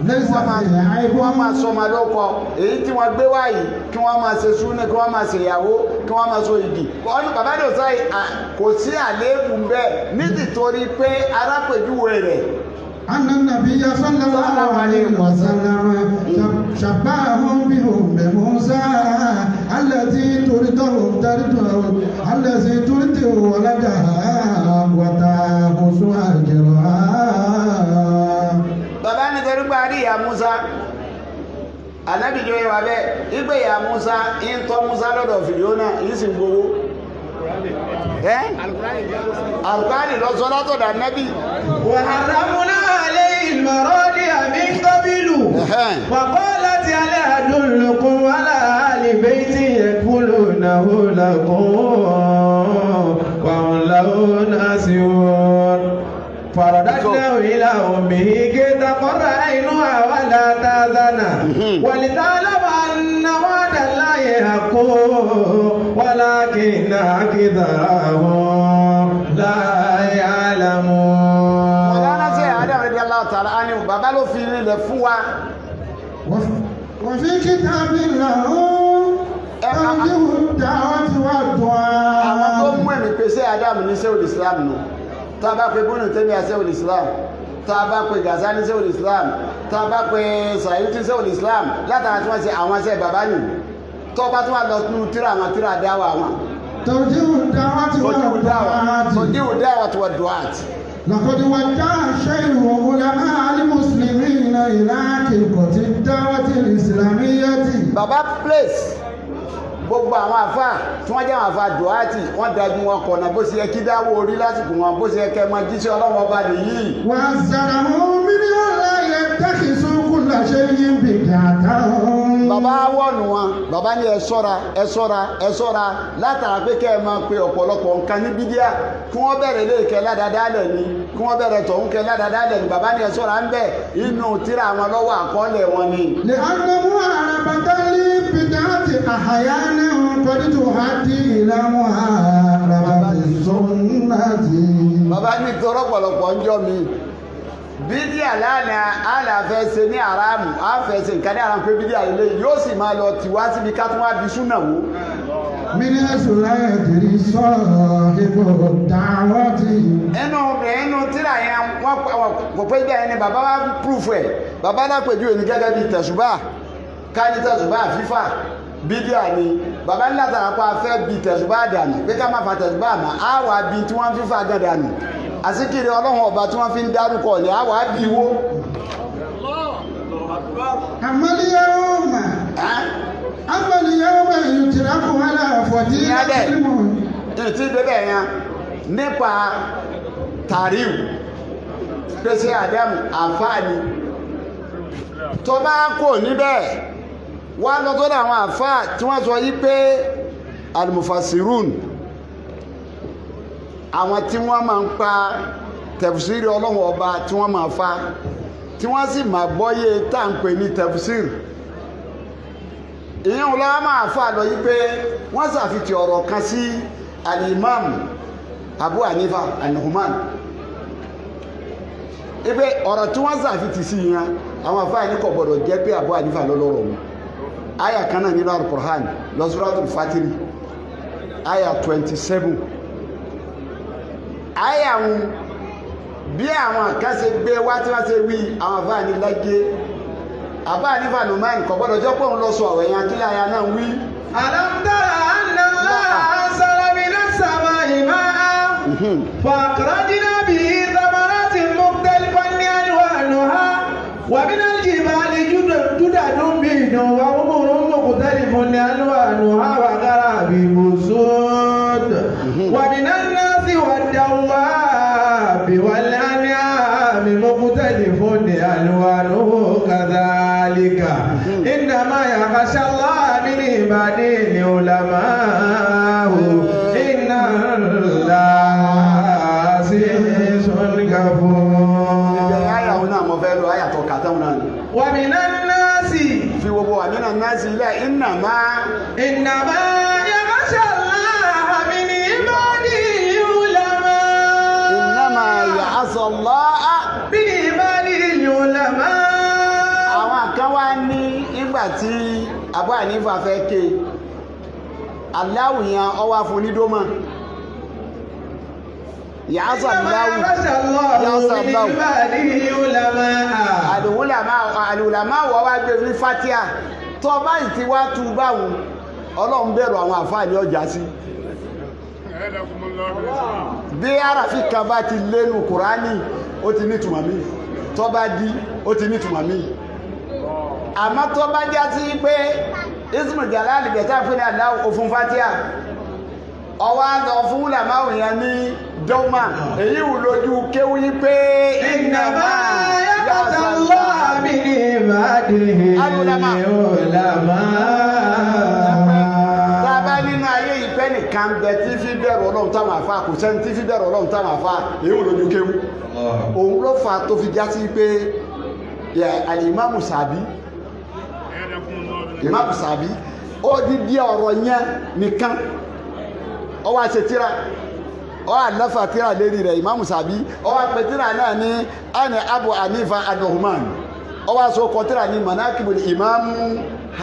ليس فيه عيب. wọ́n máa sọ ọmọ lóko èyí tí wọ́n gbé wá yìí, kí wọ́n máa ṣe súnì, kí wọ́n máa ṣe ìyàwó, kí wọ́n máa so igi ọ̀nà. Bàbá lè sọ kò sí àléébù bẹ́ẹ̀ nítorí pé arápèjúwe rẹ̀ أن النبي صلى الله عليه وسلم شبههم بأم موسى التي ترضع ترضع التي ترضع ولدها وتأخذ أجرها. Bàbá nítorí pé a rí ìyá Musa, ànábì jọ ìwà bẹ́ẹ̀ ìgbé ìyá Musa ń tọ́ Musa lọ́dọ̀ Fìríónà yìí sì ń gbowó ẹ́ àlùkárì lọ sọ látọ̀dọ̀ ànábì. وحرمنا عليه المراضع من قبل وقالت هل أدلكم على أهل بيت يكفلونه لكم وهم له ناصحون فرددناه إلى أمه كي تقر عينها ولا تحزن ولتعلم أن وعد الله حق ولكن أكثرهم لا يعلمون. Mọ̀lánà sí Adam radiyallahu ta'ala anhu, bàbá ló fi rinlẹ̀ fún wa. وفي كتاب له توجيه الدعوة Àwọn tó والدعاء. mú ẹ̀mí pé sí Adam ní sẹ́wọ̀n Islam nù, tá a bá pe Ibn Taymiyyah sẹ́wọ̀n Islam, tá a bá pe Ghazali sẹ́wọ̀n Islam, tá a bá pe Sayuti sẹ́wọ̀n Islam, látara tí wọ́n ṣe àwọn ṣe bàbá nù, tó bá tún wà lọ nínú tíra àwọn tíra dáwà wọn. توجيه الدعوة والدعاء. Tòjíwò dáwà tó wà duat. لقد وجه الشيخ علماء المسلمين إلى حقيقة الدعوة الإسلامية. Bàbá place gbogbo àwọn àfa tí wọ́n jẹ́ àwọn àfa duati, wọ́n dájú wọn kọ̀nà bó ṣe yẹ kí dáwọ́ orí lásìkò wọn, bó ṣe yẹ kẹ́ máa jíṣẹ́ ọlọ́wọ́ bá nìyí. وحذرهم من ألا يتخذوا كل شيء بدعة. Bàbá wọ̀nù wọn, bàbá ní ẹ ṣọ́ra, ẹ ṣọ́ra, ẹ ṣọ́ra látara pé kẹ́ ẹ máa pe ọ̀pọ̀lọpọ̀ nǹkan ní bídíà, kí wọ́n bẹ̀rẹ̀ lé kẹ́ ládàádálẹ̀ ni, kí wọ́n bẹ̀rẹ̀ tọ̀hún kẹ́ ládàádálẹ̀ ni. Bàbá ní ẹ ṣọ́ra ń bẹ̀, inú tíra àwọn lọ́wọ́ àkọọ́lẹ̀ wọn ni. لأن محاربة للبدعة أحيانا قد تؤدي إلى محاربة السنة. Bàbá ní tọrọ pọ̀lọpọ̀ ń jọ mi bídíà lánàá àlàfẹ́ ṣe ní àràmù, àfẹ́ ṣe nǹkan ní àràmù pé bídíà ilé yóò sì máa lọ tiwá síbi ká tún wá bí súnà wò. من حيث لا يدري صاحب الدعوة. Ẹnu ẹnu tíra yẹn wọ́n kò pé bẹ́ẹ̀ ni bàbá wa púrúfù ẹ̀. Bàbá lápèjúwe ní gẹ́gẹ́ bíi tẹ̀sùbà, ká ní tẹ̀sùbà fífà bídíà ni. Bàbá ní látara pa fẹ́ bi tẹ̀sùbà dànù pé ká má fa tẹ̀sùbà mọ́, á wà bí tí wọ́n fífà gan dànù, àsìkiri ọlọ́run ọba tí wọ́n fi ń dárúkọ ní á wà bí wó. أما اليوم أما اليوم يترك على فضيلة المؤمن Ìtì bẹ́bẹ̀ yẹn nípa tàríù pèsè Adam àfáà ni tó bá kò níbẹ̀ wá lọ tó dà àwọn àfáà tí wọ́n sọ yí pé almufasirun, àwọn tí wọ́n máa ń pa tẹ̀fùsírì Ọlọ́run Ọba, tí wọ́n máa fa, tí wọ́n sì máa gbọ́yé tá à ń pè ní tẹ̀fùsírì. Ìyẹn lọ́wọ́ máa fà lọ yí pé wọ́n ṣàfihàn ọ̀rọ̀ kan sí alimam Abu Hanifa an-Nu'man, ipe ọ̀rọ̀ tí wọ́n ṣàfihàn sí yẹn, àwọn afáà ní kò gbọdọ̀ jẹ́ pé Abu Hanifa lọ́lọ́rọ̀ wọn. Àyà kan náà nínú Al-Qur'an lọ, Suratul Fatiri, àyà 27. Àyà wọn, bí àwọn kan ṣe gbé wá tí wọ́n ṣe wí, àwọn afáà ní lájẹ́ Abu Hanifa Nu'man kò gbọdọ̀ jẹ́ pé òun lọ sọ ọ̀rọ̀ yẹn. Kí láyà náà wí? ألم تر أن الله أنزل من السماء ماء فأخرجنا به ثمرات مختلفا ألوانها ومن الجبال جدد بيض وحمر مختلف ألوانها وغرابيب سود ومن الناس والدواب والأنعام مختلف ألوانه كذلك إنما يخشى الله من عباده العلماء إن الله عزيز غفور. Ìbẹ̀rẹ̀ àyà òun náà mo fẹ́ lọ, àyà tó kàtàwọn náà ni. ومن الناس Fi gbogbo wà nínú náà sí ilẹ̀ iná máa إنما يخشى الله من عباده العلماء. Iná máa yà aṣọ lọ́ọ́. من عباده العلماء. Àwọn kan wá ní ìgbà tí Abu Hanifa fẹ́ ké aláwìyàn, ọwá fún onídómà yà aṣọ إنما aláwì يخشى الله يخشى من الله. عباده العلماء. Àlùwùlàmá wọ́n wá gbé ní fatia tó báyìí ti wá tú báwọn, Ọlọ́run bẹ̀rù àwọn àfáà ní ọjà sí. Bí àràfin kan bá ti lénu Kùránì, ó ti nítumọ̀ mí. Tó bá dí, ó ti nítumọ̀ mí. Àmọ́ tó bá já sí pé ismu jalali bẹ̀tà fún ní aláwọ̀ òfin fatia, ọwọ́ lọ fún làmáwò yẹn ní dọ́mà, èyí wù lójú kéwú yí pé إنما يخشى الله من عباده العلماء. العلماء. Tábà nínú ayé ìpẹ́ nìkan bẹ tí fi bẹ̀rù Ọlọ́run táwọn àfa kò sẹ́ni tí fi bẹ̀rù Ọlọ́run táwọn àfa, èyí wù lójú kéwú. Òun ló fà tó fi já sí pé àlìmáàmù Sàbí, ìmáàmù Sàbí, ó dídí ọ̀rọ̀ yẹn nìkan, ó wá ṣe tíra, ó wá lọ́fà tíra lérí rẹ̀. Ìmáàmù Sàbí, ó wá pe tíra náà ní ẹni Abu Hanifa an-Nu'man. Ó wá so kọ tíra ní Manakibul Imam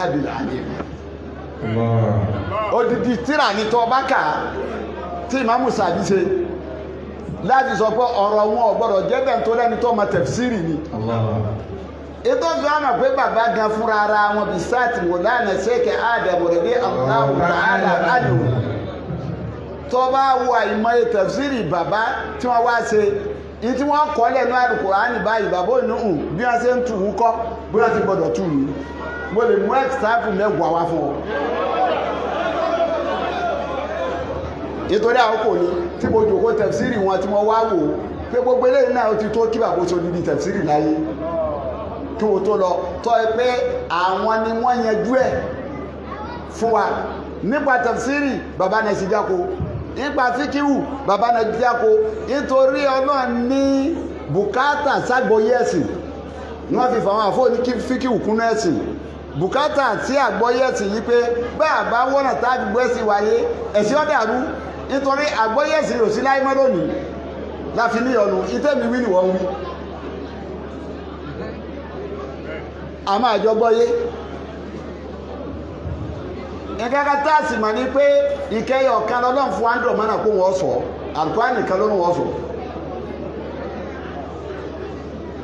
Abil Hanifa. Odidi tíra ní tó bá kà tí ìmáàmù Sàbí ṣe láti sọ pé ọ̀rọ̀ wọn ò gbọ́dọ̀ jẹ́ bẹ́ẹ̀ tó lẹ́ni tó mọ tẹ̀fsírì ni. Ètò ìfẹ́ àmà pé bàbá gan fúnra ara wọn bí sáàtì Mọ̀lánà Sheikh Adam rẹ̀ Allahu ta'ala anhu, tó bá wo àìmọye tẹ̀fsírì bàbá tí wọ́n wá ṣe ní tí wọ́n kọ́ lẹ́nu Al-Kùránì báyìí, bàbá ò ní hùn bí wọ́n ṣe ń tù ú kọ́, bí wọ́n ti gbọ́dọ̀ tù ú. Mo lè mú ẹ̀sáfù 10 wá fún ọ nítorí àkókò ni tí mo jòkó tẹ̀fsírì wọn tí mo wá wò pé gbogbo eléyìí náà ó ti tó kí bàbá oṣù níbi tẹ̀fsírì láyé kí wọ́n tó lọ tọ́ ẹ pé àwọn ni wọ́n yanjú ẹ̀ fún wa nípa tẹ̀fsírì. Bàbá náà sì jáko nípa fíkíwù, bàbá náà jáko nítorí Ọlọ́run ní bùkátà ságbóyè ẹ̀sìn ni wọ́n fi fà wọn àfọ́ ní fíkíwù kúnú ẹ̀sìn, bùkátà tí àgbọ́yé ẹ̀sìn yìí pé bá a bá wọ́nà tá a fi gbọ́ ẹ̀sìn wáyé, ẹ̀sìn ọ̀dàrú, nítorí àgbọ́yé ẹ̀sìn yóò sí láyé mọ́ lónìí láfi ní ọ̀nà ìtẹ́mi wí ni wọ́n wí. A máa jọ gbọ́yé nǹkan tá a sì mọ̀ ní pé ìkẹyọ̀ ọ̀kan lọ́lọ́run fún andrew mọ́nà kó wọ́n sọ alukur'an nìkan ló ń wọ́n sọ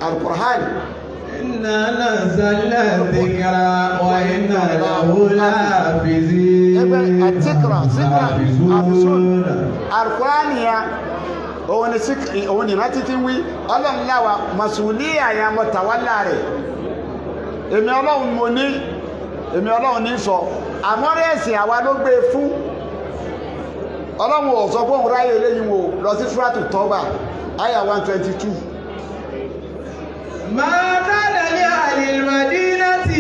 alukur'an. إنا نزلنا الذكر وإنا له لحافظين. Ẹgbẹ́ àtìkìrà síkìrà àfisùn alukur'an yẹn, òun ni òun ni rántí ti wí Ọlọ́run láwa màsùlùmí àyàn mọ̀tàwálà rẹ̀. Èmi Ọlọ́run mo ní, èmi Ọlọ́run ní sọ. Àmọ́rí ẹ̀sìn àwa ló gbé fún. Ọlọ́run ò sọ pé òun ráyè eléyìí wò. Lọ sí Súrátù Tọ́bà, àyà 122. ما كان لأهل المدينة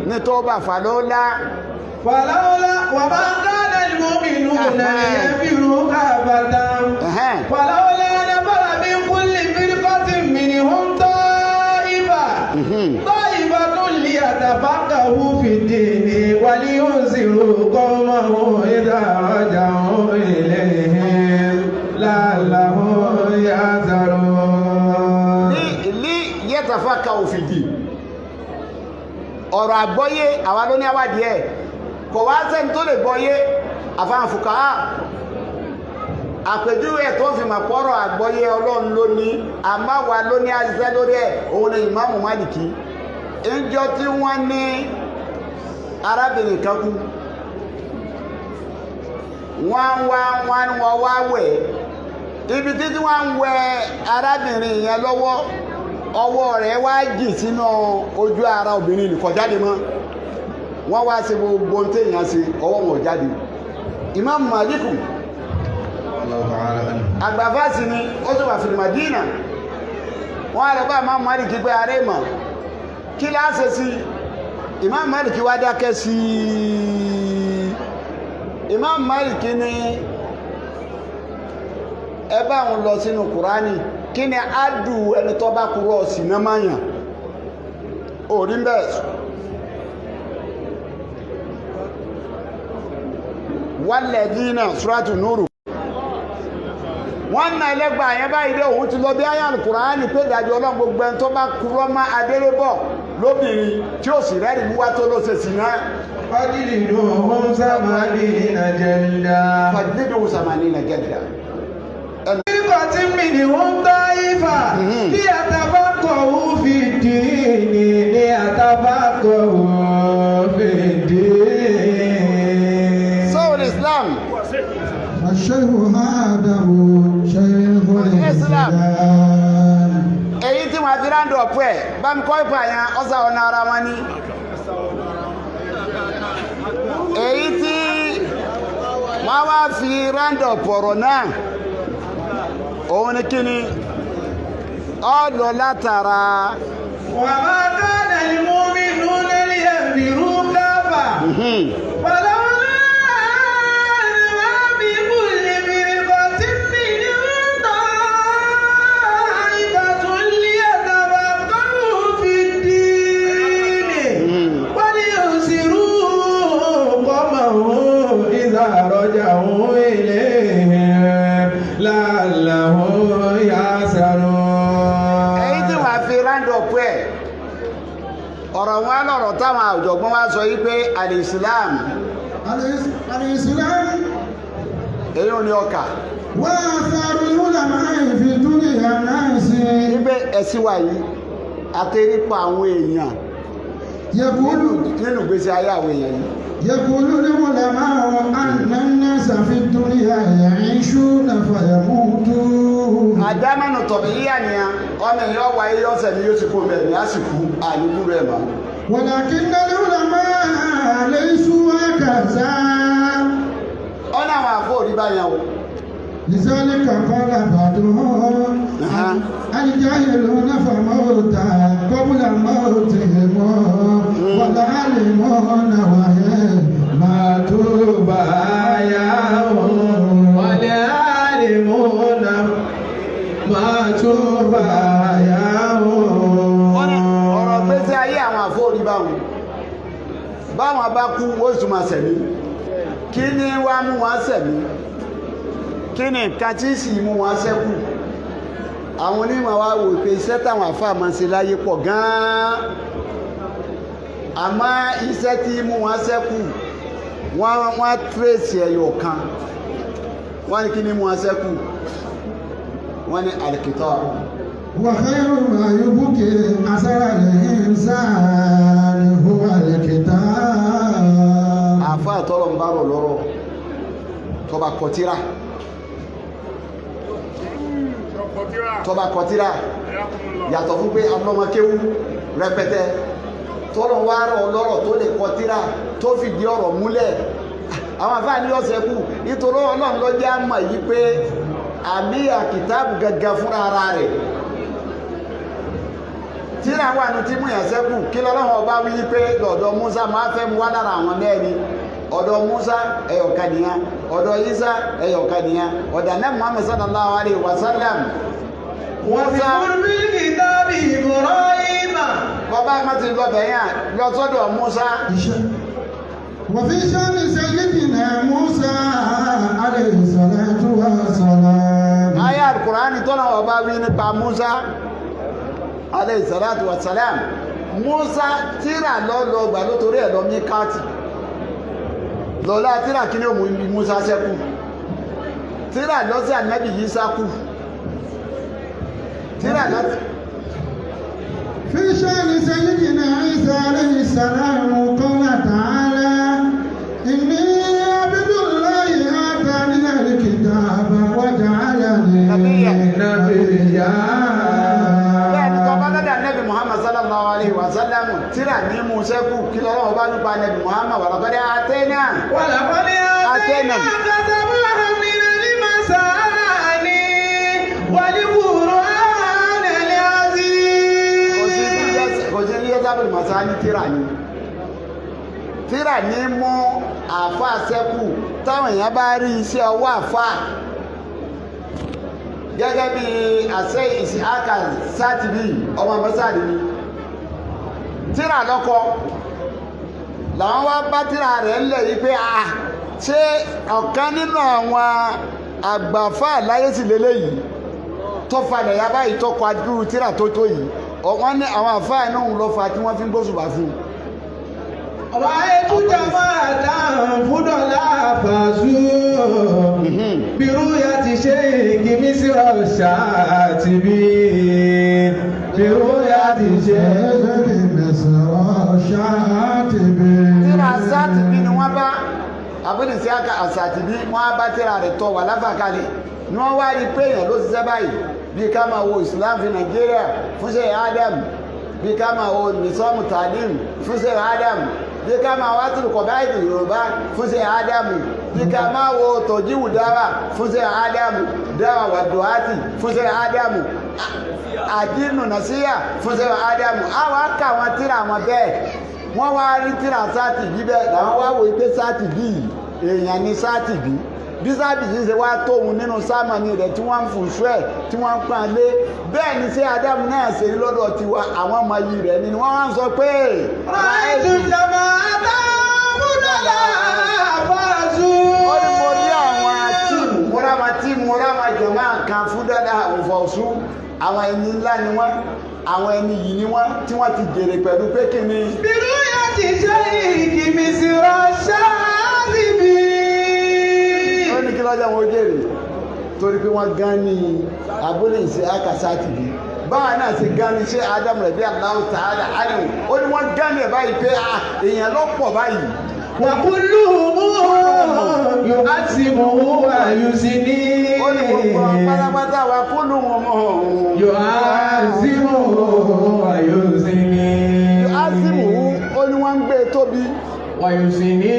Ní Tọ́bà fàlọ́lá. فلولا وما كان المؤمنون لينفروا كافة فلولا نفر من كل فرقة منهم طائفة طائفة ليتفقهوا في الدين ولينذروا قومهم إذا رجعوا إليهم لعلهم يحذرون. Ní ilé yẹ́tàfàkà òfìdí ọ̀rọ̀ àgbọ́yé, àwa ló ní àwádìí ẹ̀. Kò wá sẹ́ni tó lè gbọ́yé àfáàfùkà. Àpèjúwe ẹ̀ tó fi mà pọ́rọ̀ àgbọ́yé, Ọlọ́run ló ní, àmáwa ló ní àṣìṣẹ́ lórí ẹ̀. Òun ni Ìmáàmù Málìkì, ìjọ tí wọ́n ní arábìnrin kan kú, wọ́n wá wọ́n ní wọ́n wá wẹ̀. Ibi títí wọ́n ń wẹ arábìnrin yẹn lọ́wọ́, ọwọ́ rẹ̀ wá jì sínú ojú ara obìnrin nìkan jáde mọ́. Wọ́n wá ṣe gbogbo ohun téèyàn ṣe, ọwọ́ wọn ò jáde. Imam Maliku, àgbàfáàsì ni, ó sì wà fil Madina. Wọ́n á lọ bá Imam Maliki pé aré mọ̀ kí láṣẹ sí. Imam Maliki wá dákẹ́ sí. Imam Maliki ní ẹ bá wọn lọ sínú Kùránì, kí ni ádù ẹni tó bá kúrò sí náà máyàn orí bẹ́ẹ̀. Walladhina, Suratu Nuru, wọ́n na ẹlẹ́gbàá yẹn báyìí dé. Òun ti lọ bí ayé Kùránì pé ìdájọ́ Ọlọ́run, gbogbo ẹni tó bá kúrò má adélébọ̀ lóbìnrin tí ó sì rẹ́rìí mú wá tó ló ṣe sí náà. فاجلدوهم 80 جلدة. فاجلدوهم 80 جلدة. فرقة منهم طائفة ليتفقهوا في الدين، ليتفقهوا في الدين. Sọ́wọ́n Islam. الشيخ آدم شيخ الإسلام. الإسلام. Èyí tí wọ́n fi round up ẹ̀ bá mi kọ́ ìpà yẹn, ọ̀sà ọ̀nà ara wọn ni. Èyí tí wọ́n wá fi round up ọ̀rọ̀ náà, òun ni kíni ọ lọ látara. وما كان المؤمنون لينفروا كافة فلولا نفر من كل فرقة منهم طائفة ليتفقهوا في الدين ولينذروا قومهم إذا رجعوا إليهم لعلهم يحذرون. Èyí tí wọ́n fi round up ẹ̀, ọ̀rọ̀ wọn lọ̀rọ̀ táwọn ọ̀jọ̀gbọ́n wá sọ yí pé al-Islam. الإسلام. Èyí ò ní ọkà. وآثار العلماء في دنيا الناس. Wípé ẹ̀sìn wa yìí àtẹrípa àwọn èèyàn يقول nínú ìgbésí ayé àwọn èèyàn yìí. يقول العلماء أن الناس في الدنيا يعيشون فيموتون. Àdámánu tọ̀bí yíyà ni ọmọ èèyàn wáyé, ọ̀sẹ̀ ni yóò ti kó bẹ̀rẹ̀ ní àsìkò àníkú rẹ̀ mọ́. ولكن العلماء ليسوا هكذا. Ọ̀nà àwọn àfọ òrí báyẹn o. لذلك قال بعضهم: الجاهلون فموتى قبل موتهم، والعالمون وإن ماتوا فأحياهم، والعالمون ماتوا فأحياهم. Wọ́n ní ọ̀rọ̀ gbèsè ayé àwọn àfọ òrí báwọn, báwọn bá kú, ó sì máa sẹ̀mí. Kí ni wàá mú wọn sẹ̀mí? Kí ni nǹkan tí sì mú wọn sẹ́kù? Àwọn onímọ̀ wa wò pé iṣẹ́ táwọn àfáà máa ń ṣe láyé pọ̀ gan-an, àmọ́ iṣẹ́ tí mú wọn sẹ́kù, wọ́n tírèsì ẹyọ kan. Wọ́n ní kí ni mú wọn sẹ́kù? Wọ́n ní al-kitab. وخير ما يبكي أثر الإنسان هو الكتاب. Àfáà tọ́lọ̀ ń bá rọ̀ lọ́rọ̀, tọba kọtíra, tọba kọtíra, yàtọ̀ fún pé ọlọ́mọkéwú rẹpẹtẹ. Tọ́lọ̀ wá rọ̀ ọlọ́rọ̀ tó lè kọ tíra tó fìdí ọ̀rọ̀ múlẹ̀. Àwọn àfáà ní ọ̀sẹ̀ kù nítorí Ọlọ́run ló jẹ́ àmọ̀ yìí pé àmì àkìtáàbù gangan fúnra ara rẹ̀ tíra wà ní tí múyàn sẹ́kù. Kí lọ́lọ́run ọba wí pé lọ́dọ̀ Musa máa fẹ́ mu wá lára àwọn mẹ́rin? Ọ̀dọ̀ Musa ẹ̀yọ̀kan nìyẹn, ọ̀dọ̀ Isa ẹ̀yọ̀kan nìyẹn, ọ̀dọ̀ Ànábì Muhammad sallallahu alayhi wa sallam. Musa واذكر في الكتاب إبراهيم. Bàbá má ti lọ bẹ̀yàn lọ sọ́dọ̀ Musa. وفي شأن سيدنا موسى عليه الصلاة والسلام. Ayé Al-Qur'ani tọ́lá ọba wí nípa Musa alayhi salatu wa salam. Musa tíra lọ́lọ́ gbà ló torí ẹ̀ lọ mí káàtì lọ́lá tíra. Kí ní òmù Musa sẹ́kù? Tíra lọ́sí Ànábì Ìsá kù, tíra lọ́sí. في شأن سيدنا عيسى عليه السلام قال تعالى: إني عبد الله آتاني الكتاب وجعلني نبيا. نبيا. Bẹ́ẹ̀ ni tọ́ba lọ́dà Ànábì Muhammad sallallahu alayhi wa sallam, tíra ní Musa kù. Kí lọ́wọ́ bá nípa Ànábì Muhammad? Wà lọ́kọ́dẹ́ àtẹ́nà. ولقد آتينا سبعا من المثاني والقرآن Kò sí العظيم. Kò sí ní yẹ́sábìlì màsá ní tíra ni, tíra ní mú àfa sẹ́kù. Táwọn èèyàn bá rí iṣẹ́ ọwọ́ àfa gẹ́gẹ́ bí àṣẹ ìsìáka sátìbí ọmọ mọ́sáàdì ni tíra lọ́kọ làwọn wá bá tíra rẹ̀ ńlẹ̀ yìí pé a ṣé ọ̀kan nínú àwọn àgbàfà láyé sì lélẹ́yìí tó falẹ̀ ya báyìí tó kọ adúrú tíra tó tó yìí? Wọ́n ní àwọn àfáà inú òun ló fa tí wọ́n fi ń gbóṣùbà fún un. رأيت جماعة فضلاء فازوا برؤية شيخ مصر الشاطبي، برؤية شيخ مصر الشاطبي. Tíra sátìbí ni wọ́n bá àbúrò sí àsàtìbí, wọ́n á bá tíra rẹ̀ tọ́ wà láfàkalẹ̀ ni wọ́n wá rí pé èèyàn ló ṣiṣẹ́ báyìí. Bí ká máa wo Islam fi Nàìjíríà fún ṣe Adam, bí ká máa wo nisọ́mù talim fún ṣe Adam, bí ká máa wá tìrùkọ̀ báyìí Yorùbá fún ṣe Adam, bí ká máa wo tòjíwù dáwà fún ṣe Adam, dáwà wà dùhátì fún ṣe Adam, àdínù nàṣíyà fún ṣe Adam. Àwọn aka àwọn tíra wọn bẹ́ẹ̀, wọ́n wá rí tíra sáàtì bí bẹ́ẹ̀ làwọn wá wò pé sáàtì bí yìí èèyàn ní sáàtì bí bí sáàtì yìí ṣe wá tóun nínú sámánì rẹ̀ tí wọ́n ń fún sú ẹ̀ tí wọ́n ń pọ́n lé bẹ́ẹ̀ ni ṣé Ádámù náà ṣe rí lọ́dọ̀ tiwa. Àwọn ọmọ yìí rẹ̀ ni wọ́n wá ń sọ pé. رأيت جماعة فضلاء فازوا. Ó ní mo rí àwọn tíìmù, mo rí àwọn tíìmù, mo rí àwọn jọ̀mọ́ kan fún dáadáa òfòsú. Àwọn ẹni ńlá ni wọ́n, àwọn ẹni yìí ni wọ́n tí wọ́n ti jèrè pẹ̀lú pé kí ni. برؤية شيخ مصر الشاطبي. Ó ní kí lọ́jọ́ wọn ó jèrè? Torí pé wọ́n gan ní abúlé ìṣe akásá tìbí báwa náà ṣe gan ní ṣé Ádámù rẹ̀ bí Allahu ta'ala ánìwò. Ó ní wọ́n gan ní ẹ̀ báyìí pé ah, èèyàn ló pọ̀ báyìí. وكلهم يعزمه ويزني. Ó ní gbogbo wọn pátápátá wa kúlù wọn mọ̀ ọ̀hún. يعزمه ويزني. Azimu, ó ní wọ́n ń gbé e tóbi. ويزني.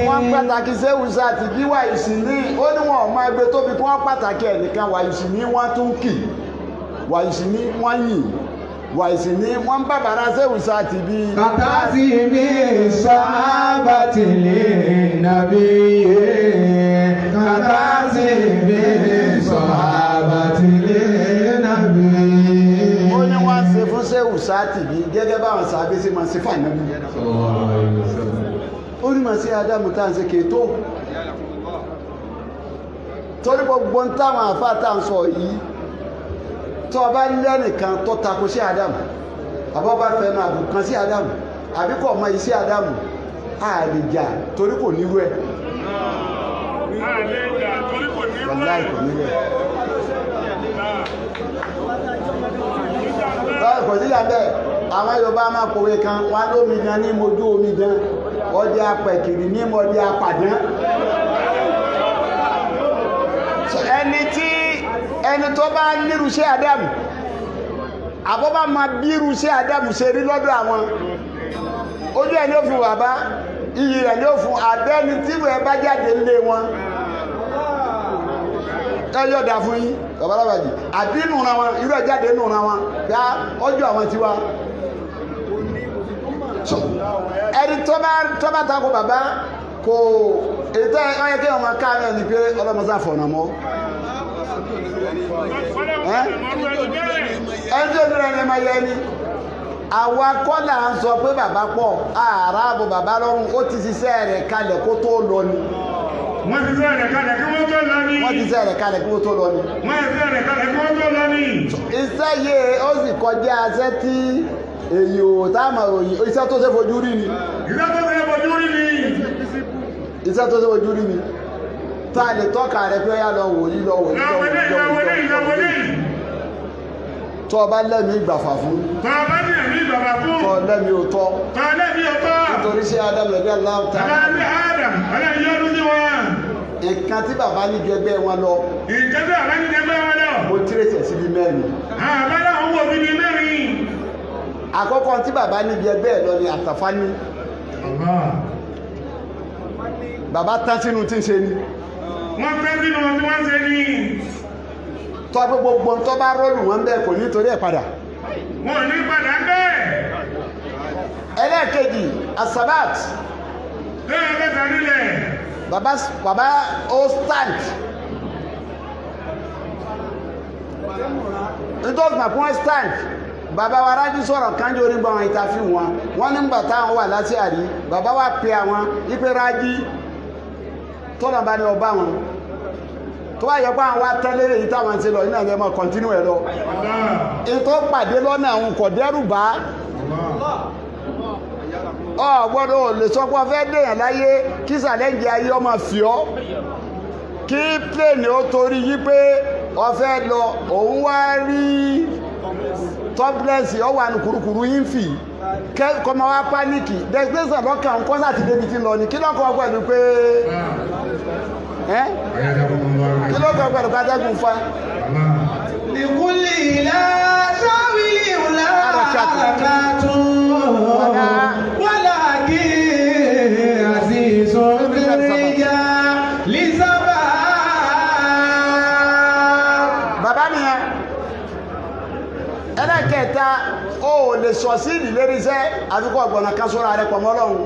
Wọ́n pàtàkì sẹ́wùsà àti bí wàyùsì ní. Ó ní wọn ò máa gbé tóbi kí wọ́n pàtàkì ẹnìkan. Wàyùsì ní wọ́n tún kì, wàyùsì ní wọ́n yìn, wàyùsì ní wọ́n bàbàrà sẹ́wùsà àti bí. كتعظيم الصحابة للنبي، كتعظيم الصحابة للنبي. Ó ní wọ́n ṣe fún sẹ́wùsà àti bí gẹ́gẹ́ báwọn sàbí sí máa ṣe fún Ànábì. Ó ní màá sí Ádámù tá à ń ṣe kéètò torí gbogbo ń táwọn àfa tá à ń sọ yìí, tó o bá lẹ́nìkan tó tako sí Ádámù, àbọ̀ bá fẹnu àbùkù kan sí Ádámù, àbí kò mọ iṣẹ́ Ádámù, a lè jà torí kò nírú ẹ̀. Wàláì kò nírú ẹ̀. Báwo kò sí yàgbẹ́? Àwọn Yorùbá máa kọ̀wé kan wọn lómi gan ní mojú omi gan, ọdẹ apẹ̀kìrì ní mọdẹ apàdán. So, ẹni tí ẹni tó bá nírú sí Ádámù, àbọ̀ bá máa bírú sí Ádámù ṣe rí lọ́dọ̀ àwọn Ojú ẹ̀ ní ó fi bàbá, iyì rẹ̀ ní ó fún abẹ́ni tí ẹ bá jáde lé wọn. Ẹ yọ̀dà fún yín, bàbá alábàjì. Àbí nùra wọn, irú ẹ̀ jáde nùra wọn, yá ọjọ́ àwọn tiwa. So, ẹni tó bá tako bàbá kò ètò ọyẹ kí ọmọ ká náà ni pé ọlọ́mọsá fọ̀nà mọ́. Ẹni tó dúró ẹni máa yẹ ni. Àwa kọ́ là ń sọ pé bàbá pọ̀, àràbò bàbá lọ́rùn, ó ti ṣiṣẹ́ rẹ̀ kalẹ̀ kó tó lọ ni. Wọ́n ti sẹ́ rẹ̀ kalẹ̀ kí wọ́n tó lọ ní. Wọ́n ti ṣiṣẹ́ rẹ̀ kalẹ̀ kó tó lọ ni. Wọ́n ti sẹ́ rẹ̀ kalẹ̀ kí wọ́n tó lọ ní. Iṣẹ́ yìí ó sì kọjá iṣẹ́ tí èyí ò tá a mọ̀ ròyìn, iṣẹ́ tó ṣe fojú rí ni. Iṣẹ́ tó ṣe fojú rí ni. Iṣẹ́ tó ṣe fojú rí ni. Tá a lè tọ́ka rẹ̀ pé ó yá lọ wò yí lọ wò yí lọ wò Lọ́wọ́lé yí lọ wò lọ́wọ́lé yí lọ wò lọ́wọ́lé. yí. Tọ́ ọ bá lẹ́mìí ìgbàfà fún. Tọ́ ọ bá ní ẹ̀mí ìgbàfà fún. Tọ́ lẹ́mìí òótọ́. Tọ́ lẹ́mìí òótọ́. Nítorí ṣé Adam lẹ́bí aláwọ̀ tá. Bàbá ní Adam, ọlọ́run yọ́nú sí wọn. Nǹkan tí bàbá ní ju ẹgbẹ́ wọn lọ. Nǹkan tí bàbá ní ju ẹgbẹ́ wọn lọ. Mo tírèsì ẹ̀ síbi mẹ́rin. Àbá náà ń wò mí ní mẹ́rin. Àkọ́kọ́ tí bàbá ní ju ẹgbẹ́ ẹ̀ lọ ni àtàfání. Bàbá tán sínú tí ń ṣe ni. Wọ́n tán sínú tí wọ́n ń ṣe ni. Tọ́ pé gbogbo tó bá rọ́ọ̀lù wọn bẹ́ẹ̀ kò ní torí ẹ̀ padà. Wọ́n ò ní padà bẹ́ẹ̀. Ẹlẹ́ẹ̀kejì, asabat. Bẹ́ẹ̀ bẹ́ẹ̀ nílẹ̀. Bàbá ó stand. Nítorí pé wọ́n stand. Bàbá wa rájú sọ̀rọ̀ kánjú onígbà wọn ìtàfi wọn. Wọ́n nígbà táwọn wà láti àrí. Bàbá wa pe àwọn ipe rájí tọ́nà bá ní ọba wọn. Tó bá yẹ pé àwọn wá tán lérè yìí táwọn ti lọ, iná ni ẹ máa kọ̀ntínú ẹ lọ. Ètò pàdé lọ́nà àwọn kò dẹ́rù bá. Ọ gbọ́dọ̀ lè sọ pé ọ fẹ́ dèèyàn láyé kí sàlẹ́ǹjì ayé ọmọ fi ọ́. Kí pléènì ó torí yí pé ọ fẹ́ lọ, òun wá rí tọ́pìlẹ̀sì ọ wà ní kùrukùru yín fì. Kọ́mọ wá pánìkì. Dẹ́gbẹ́sàn lọ́kàn kọ́sà ti débi ti lọ ni. Kí lọ́kàn pẹ̀lú pé ẹ́? Kí lọ́kàn pẹ̀lú pé atẹ́gùn fa? Lìkúlì ilá sáwìlì ìlà àràkàtún wàlákì àzìzùn bìrìyà lìsábà. Bàbá nìyẹn. Ẹlẹ́kẹta, ó lè sọ sí ìdílérí iṣẹ́ àfikún ọ̀gbọ̀nà kan sóra rẹ̀ pọ̀ mọ́ Ọlọ́run.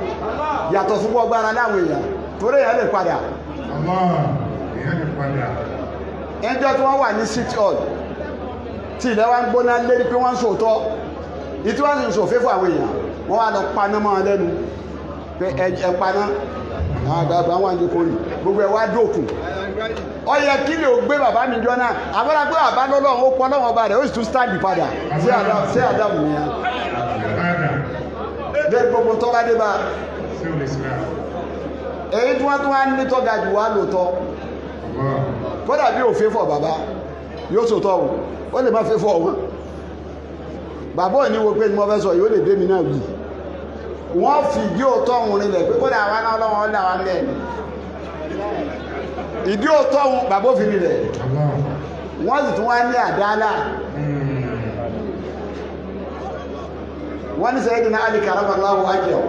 Yàtọ̀ fún gbogbo ara láwọn èèyàn torí èèyàn lè padà. Ẹjọ́ tí wọ́n wà ní City Hall tí ilẹ̀ wa ń gbóná lérí pé wọ́n ń sòótọ́, ìtí wọ́n sì ń sòfé fún àwọn èèyàn, wọ́n wá lọ paná mọ́ wọn lẹ́nu pé ẹ paná. Àwọn àgbààgbà wọn àjò kò ní gbogbo ẹ wá dókun. Ó yẹ kí lè gbé bàbá mi jọ náà, àbúrò pé bàbá lọ́lọ́run ó pọ́ lọ́wọ́ ọba rẹ̀ ó sì tún stand padà sí Ádámù nìyẹn. Dé gbogbo tó bá dé bá èyí tí wọ́n tún wá ní tọ́ga jù wá lóòótọ́. Kódà bí ò fẹ́ fọ̀ bàbá yóò sòtọ́ o, ó lè má fẹ́ fọ̀ wọn. Bàbá ò ní wo pé mo fẹ́ sọ yóò lè dé mi náà wì. Wọ́n fi ìdí òótọ́ òun rinlẹ̀ pé kódà àwa náà lọ́wọ́ ń dà wá mẹ́rin. Ìdí òótọ́ òun bàbá ò fi rinlẹ̀. Wọ́n sì tún wá ní àdáálà. Wọ́n ní Sayyidina Ali karamallahu wajhahu.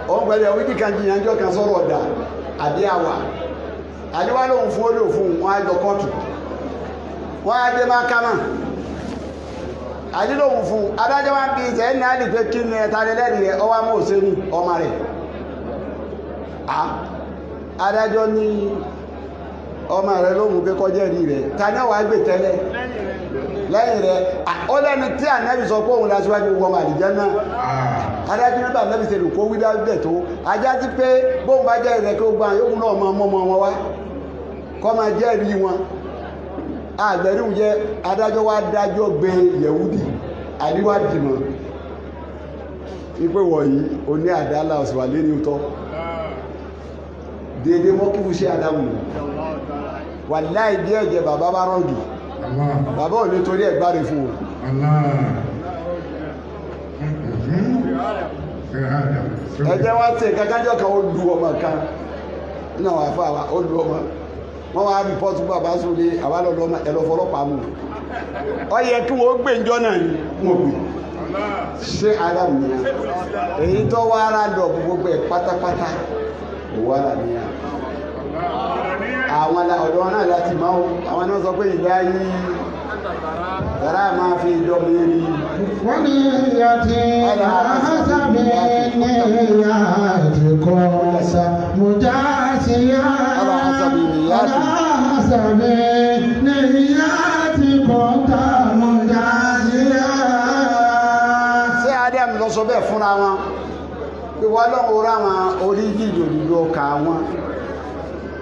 Òun pẹ̀lú ẹ̀wí kíkan jìyànjọ́ kan sọ̀rọ̀ ọ̀dà àbí àwà. Àdíwá lóhun fún olóò fún wọn á jọ kọ́ọ̀tù. Wọ́n á dé máa kámà. Àdílóhun fún adájọ́ wá ń bi Sayyidina Ali pé kí ni ẹ̀ta lẹ́lẹ́rìí rẹ̀ ọwá mọ́ òsèré ọmọ rẹ̀. Adájọ́ ní ọmọ rẹ̀ lóhun pé kọjá ẹ̀rí rẹ̀. Ta ni ọwà gbè tẹ́lẹ̀? Lẹ́yìn rẹ̀, ó lẹ́nu tí Ànábì sọ pé òun lásìwájú gbogbo ọmọ àlìjánnà. Adájọ́ nígbà Ànábì ṣe lù kó wí bẹ́ẹ̀ tó. Ajá ti pé bóun bá jẹ́ rẹ̀ kí ó gba yóò náà máa mọ́mọ́ wọn wá. Kọ́ máa jẹ́rìí wọn. Àgbẹ̀rún jẹ́ adájọ́ wá dájọ́ gbé Yẹ̀wúdì, àríwá dìmọ̀. Ipé wọ̀nyí, o ní àdálà ọ̀sùwà lérí òótọ́. Dédé mọ́kífù ṣe Ádámù. Wàláhì bí ẹ̀jẹ̀ bàbá bá rọ̀gì. Bàbá ò ní torí ẹ̀ gbáre fún o. Ẹjẹ́ wá tí kankanjọ́ kan ó lu ọmọ kan. Nínú àwọn àfáà wa, ó lu ọmọ. Wọ́n wá rìpọ́tù bàbá sóde, àwa lọ lọ́mọ ẹ̀lọ́fọlọ́pàá mú. Ó yẹ kí wọ́n gbé ìjọ náà ni wọ́n gbé. Ṣé Adam ni èyí tó wá ara lọ gbogbo ẹ̀ pátápátá wàrà ni àwọn ọ̀dọ́ náà láti máa àwọn náà sọ pé ìlà yìí tàrà máa fi ìjọ mi rí. Wọ́n ní ìyàtí àhásábì ní ìyàtí kọ́sà mùjásíyá. Àhásábì ní ìyàtí kọ́sà mùjásíyá. Ṣé Adam lọ sọ bẹ́ẹ̀ fúnra wọn? Pé wọ́n lọ́wọ́ ra wọn orí jíjò òdìdó ọkà wọn.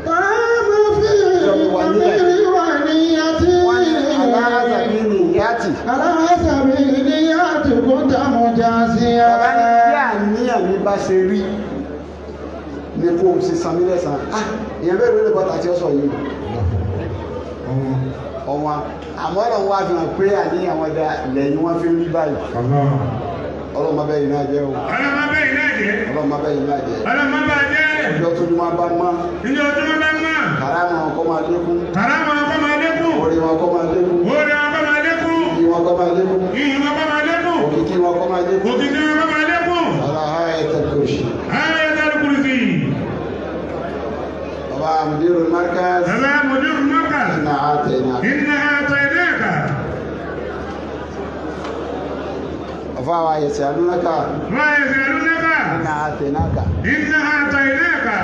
Tààmù fi ìwà níyàtí. Wọ́n ní aláàzàbí ní ìyàtì. Aláàzàbí ní ìyàtí kọ́sà mùjásíyá. Bàbá ní bí àníyàn mi bá ṣe rí ni kó o ṣe san mí lẹ́sàn-án. Ah! Èèyàn bẹ́ẹ̀ ló lè bọ́ta tí ó sọ yìí. Ọ̀wọ́n àmọ́ ọ̀rọ̀ wa fi hàn pé àníyàn wọn da lẹ́yìn wọn fi ń rí báyìí. Ọlọ́run má bẹ́yìn náà jẹ́ o. Ọlọ́run má bẹ́yìn náà jẹ́. Ọlọ́run má bẹ́yìn náà jẹ́. Ọlọ́run má bá jẹ́. Ọjọ́ tó ní wọn bá mọ́. Ìjọ tó ní bá mọ́. Kàrámà wọn kọ́ máa lékún. Kàrámà wọn kọ́ máa lékún. Orí wọn kọ́ máa lékún. Orí wọn kọ́ máa lékún. Iyì wọn kọ́ máa lékún. Iyì wọn kọ́ máa lékún. Òkìkí wọn kọ́ máa lékún. Òkìkí wọn kọ́ máa lékún. Ọlá Ayatul Kursi. Ayatul Kursi. Bàbá Mudirul Markaz. Bàbá Mudirul Markaz. Inna a'tainaka. Inna a'tainaka. Afawa yasalunaka. Wa yasalunaka. Inna a'tainaka. Inna a'tainaka.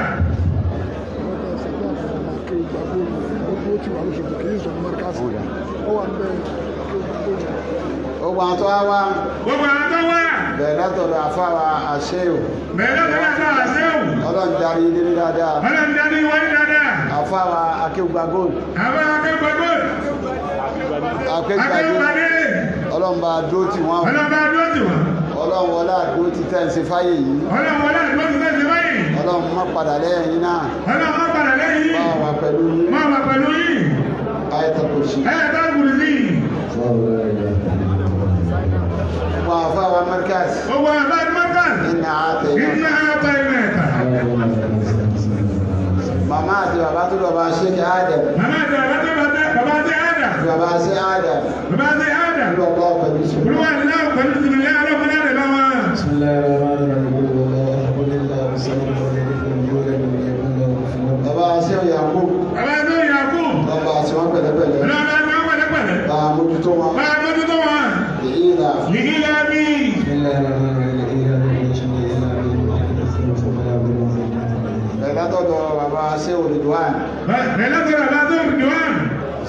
Gbogbo àwọn tó wá wá. Gbogbo àwọn tó wá. Bẹ̀rẹ̀ látọ̀dọ̀ àfáwà àṣẹ́yò. Bẹ̀rẹ̀ látọ̀dọ̀ àfáwà àṣẹ́yò. Ọlọ́run darí ilé dáadáa. Ọlọ́run darí wọlé dáadáa. Àfáwà akéwùgbà gold. Àfáwà akéwùgbà gold. Akéwùgbà gold. Ọlọ́run bá dúró tì wọ́n. Ọlọ́run bá dúró tì wọ́n. Ọlọ́run wọlé àdúró ti tẹ́ ń ṣe fáyé yìí. Ọlọ́run wọlé àdúró ti tẹ́ ń ṣe fáyé yìí. Ọlọ́run má padà lẹ́yìn yín náà. Ọlọ́run má padà lẹ́yìn yín. Máa wà pẹ̀lú yín. Máa wà pẹ̀lú yín. Ayatul Kursi. Ayatul Kursi. Gbogbo àfáwà Markaz. Gbogbo àfáwà Markaz. Inna a'tainaka. Inna a'tainaka. Màmá àti bàbá tó bàbá Sheikh Adam. Màmá àti bàbá tó bàbá ṣe Adam. Bàbá ṣe Adam. Bàbá ṣe Adam. Olúwa pẹ̀lú sùn. Olúwa náà pẹ̀lú sùn ní alọ́kùnrin rẹ̀ bá wọn. Bàbá ṣe Yakub. Bàbá ṣe Yakub. Bàbá ṣe wọn pẹ̀lẹ́pẹ̀lẹ́. Bàbá ṣe wọn pẹ̀lẹ́pẹ̀lẹ́. Bàbá mójútó wọn. Bàbá mójútó wọn. Èyí là. Yìí là bí. Bẹ̀rẹ̀ bàbá ṣe Ridwan. Bẹ̀rẹ̀ bàbá ṣe Ridwan.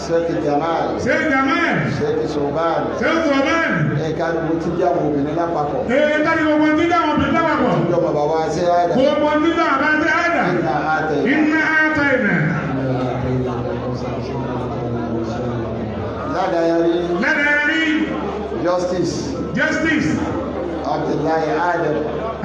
Sheikh Jamal. Sheikh Jamal. Sheikh Soban. Sheikh Soban. Ẹ̀ka gbogbo tí jẹ́ àwọn obìnrin lápapọ̀. Ẹ̀ka gbogbo tí jẹ́ àwọn obìnrin lápapọ̀. Ìjọba bàbá ṣe Adam. Gbogbo tí jẹ́ bàbá ṣe Adam. Inna a'tainaka. Inna a'tainaka. Ládàáyárí. Ládàáyárí. Justice. Justice. Abdullahi Adam.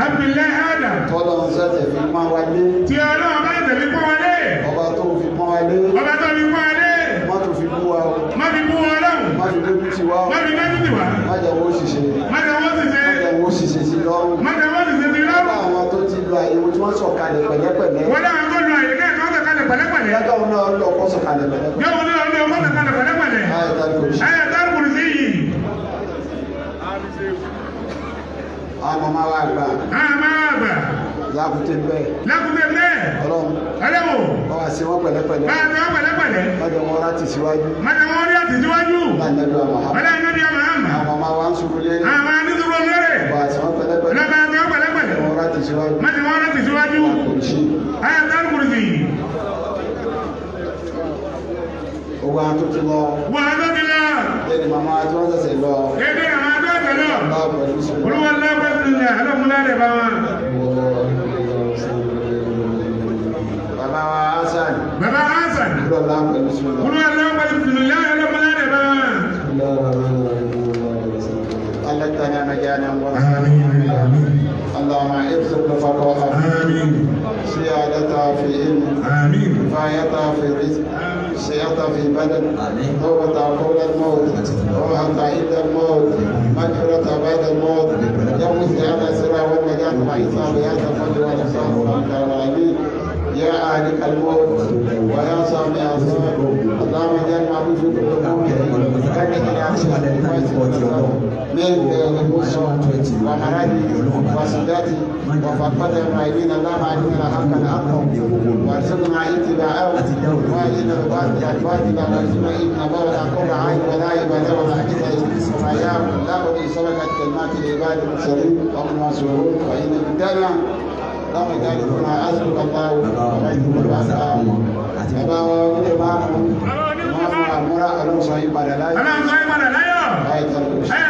Abdullahi Adam. Tọ́lọ́ ń sẹ́sẹ̀ fi pọ́n wa lé. Tí Ọlọ́run bá tẹ̀lé pọ́n wa lé. Ọba tó fi pọ́n wa lé. Ọba tó fi pọ́n wa lé. Má tó fi bú wa o. Má fi bú wa Ọlọ́run. Má fi dójú tì wá o. Má fi dójú tì wá. Má jẹ́ wọ́n ṣiṣẹ́. Má jẹ́ wọ́n ṣiṣẹ́. Má jẹ́ wọ́n ṣiṣẹ́ sí lọ́rùn. Má jẹ́ wọ́n ṣiṣẹ́ sí lọ́rùn. Àwọn tó ti lọ àyẹ̀wò tí wọ́n sọ̀kalẹ̀ pẹ̀lẹ́pẹ̀lẹ́. Wọ́n dáhùn tó lọ àyè náà kí wọ́n sọ̀kalẹ̀ pẹ̀lẹ́pẹ̀lẹ́. Lọ́jọ́ náà lọ kọ́ sọ̀kalẹ̀ pẹ̀lẹ́pẹ̀lẹ́. Yọ̀wọ̀ náà lọ kọ́ sọ̀kalẹ̀ pẹ̀lẹ́pẹ̀lẹ́. Ayatul Kursi. Ayatul Kursi yìí. Àwọn ọmọ wa gbà. Àwọn ọmọ wa gbà. Lákùté bẹ́ẹ̀. Lákùté bẹ́ẹ̀. Ọlọ́run. Ọlọ́run. Báwa ṣe wọ́n pẹ̀lẹ́pẹ̀lẹ́. Báwa ṣe wọ́n pẹ̀lẹ́pẹ̀lẹ́. Májọ wọn láti síwájú. Májọ wọn rí àtìsíwájú. Lánàbí àmàhàmà. Ọlọ́run àmàhàmà. Àwọn ọmọ wa ń sùúrù lérè. Àwọn anísùúrù lérè. Báwa ṣe wọ́n pẹ̀lẹ́pẹ̀lẹ́. Báwa ṣe wọ́n pẹ̀lẹ́pẹ̀lẹ́. Wọn láti síwájú. Májọ wọn láti síwájú. Kùrùsí. Ayatul Kursi. Gbogbo àwọn tó ti lọ. Gbogbo àwọn tó ti lọ. Lẹ́ni màmá tí wọ́n ṣẹ̀ṣẹ̀ lọ. Dédé màmá tó ṣẹ̀ṣẹ̀ lọ. Báwo pẹ̀lú sùúrù. Olúwa lọ́pẹ́ sílẹ̀ alọ́múlá rẹ̀ bá wọn. Bàbá wa Hasan. Bàbá Hasan. Olúwa lọ́pẹ́ pẹ̀lú sùúrù. Olúwa lọ́pẹ́ sílẹ̀ alọ́múlá rẹ̀ bá wọn. ألتنا مجانا آمين آمين اللهم ارزق الفقراء آمين سيادتها في علم آمين كفايتها في رزق صحتها في بدن توبة قبل الموت روحة عند الموت مغفرة بعد الموت جوز على سرى والنجاة مع إصابة الفجر والإحسان والعالمين يا أهلك الموت ويا سامع الصوت اللهم اجعل معبود في كل من وسداتي وفقد المعينين اللهم علمنا حقا حقا وارزقنا اتباعه وارنا الباطل باطلا وارزقنا اجتنابه ولا قر عين ولا عباده ولا حديث وما لا ولي سبقت كلمات العباد المرسلين وهم المنصورون وان بدنا اللهم اجعلنا حسبك الله Bàbá wa onílé máa mú máa mú àmúra ọlọ́run sọ yín padà láyé. Ọlọ́run sọ yín padà láyọ̀. Láyé tọ́lú. Ayé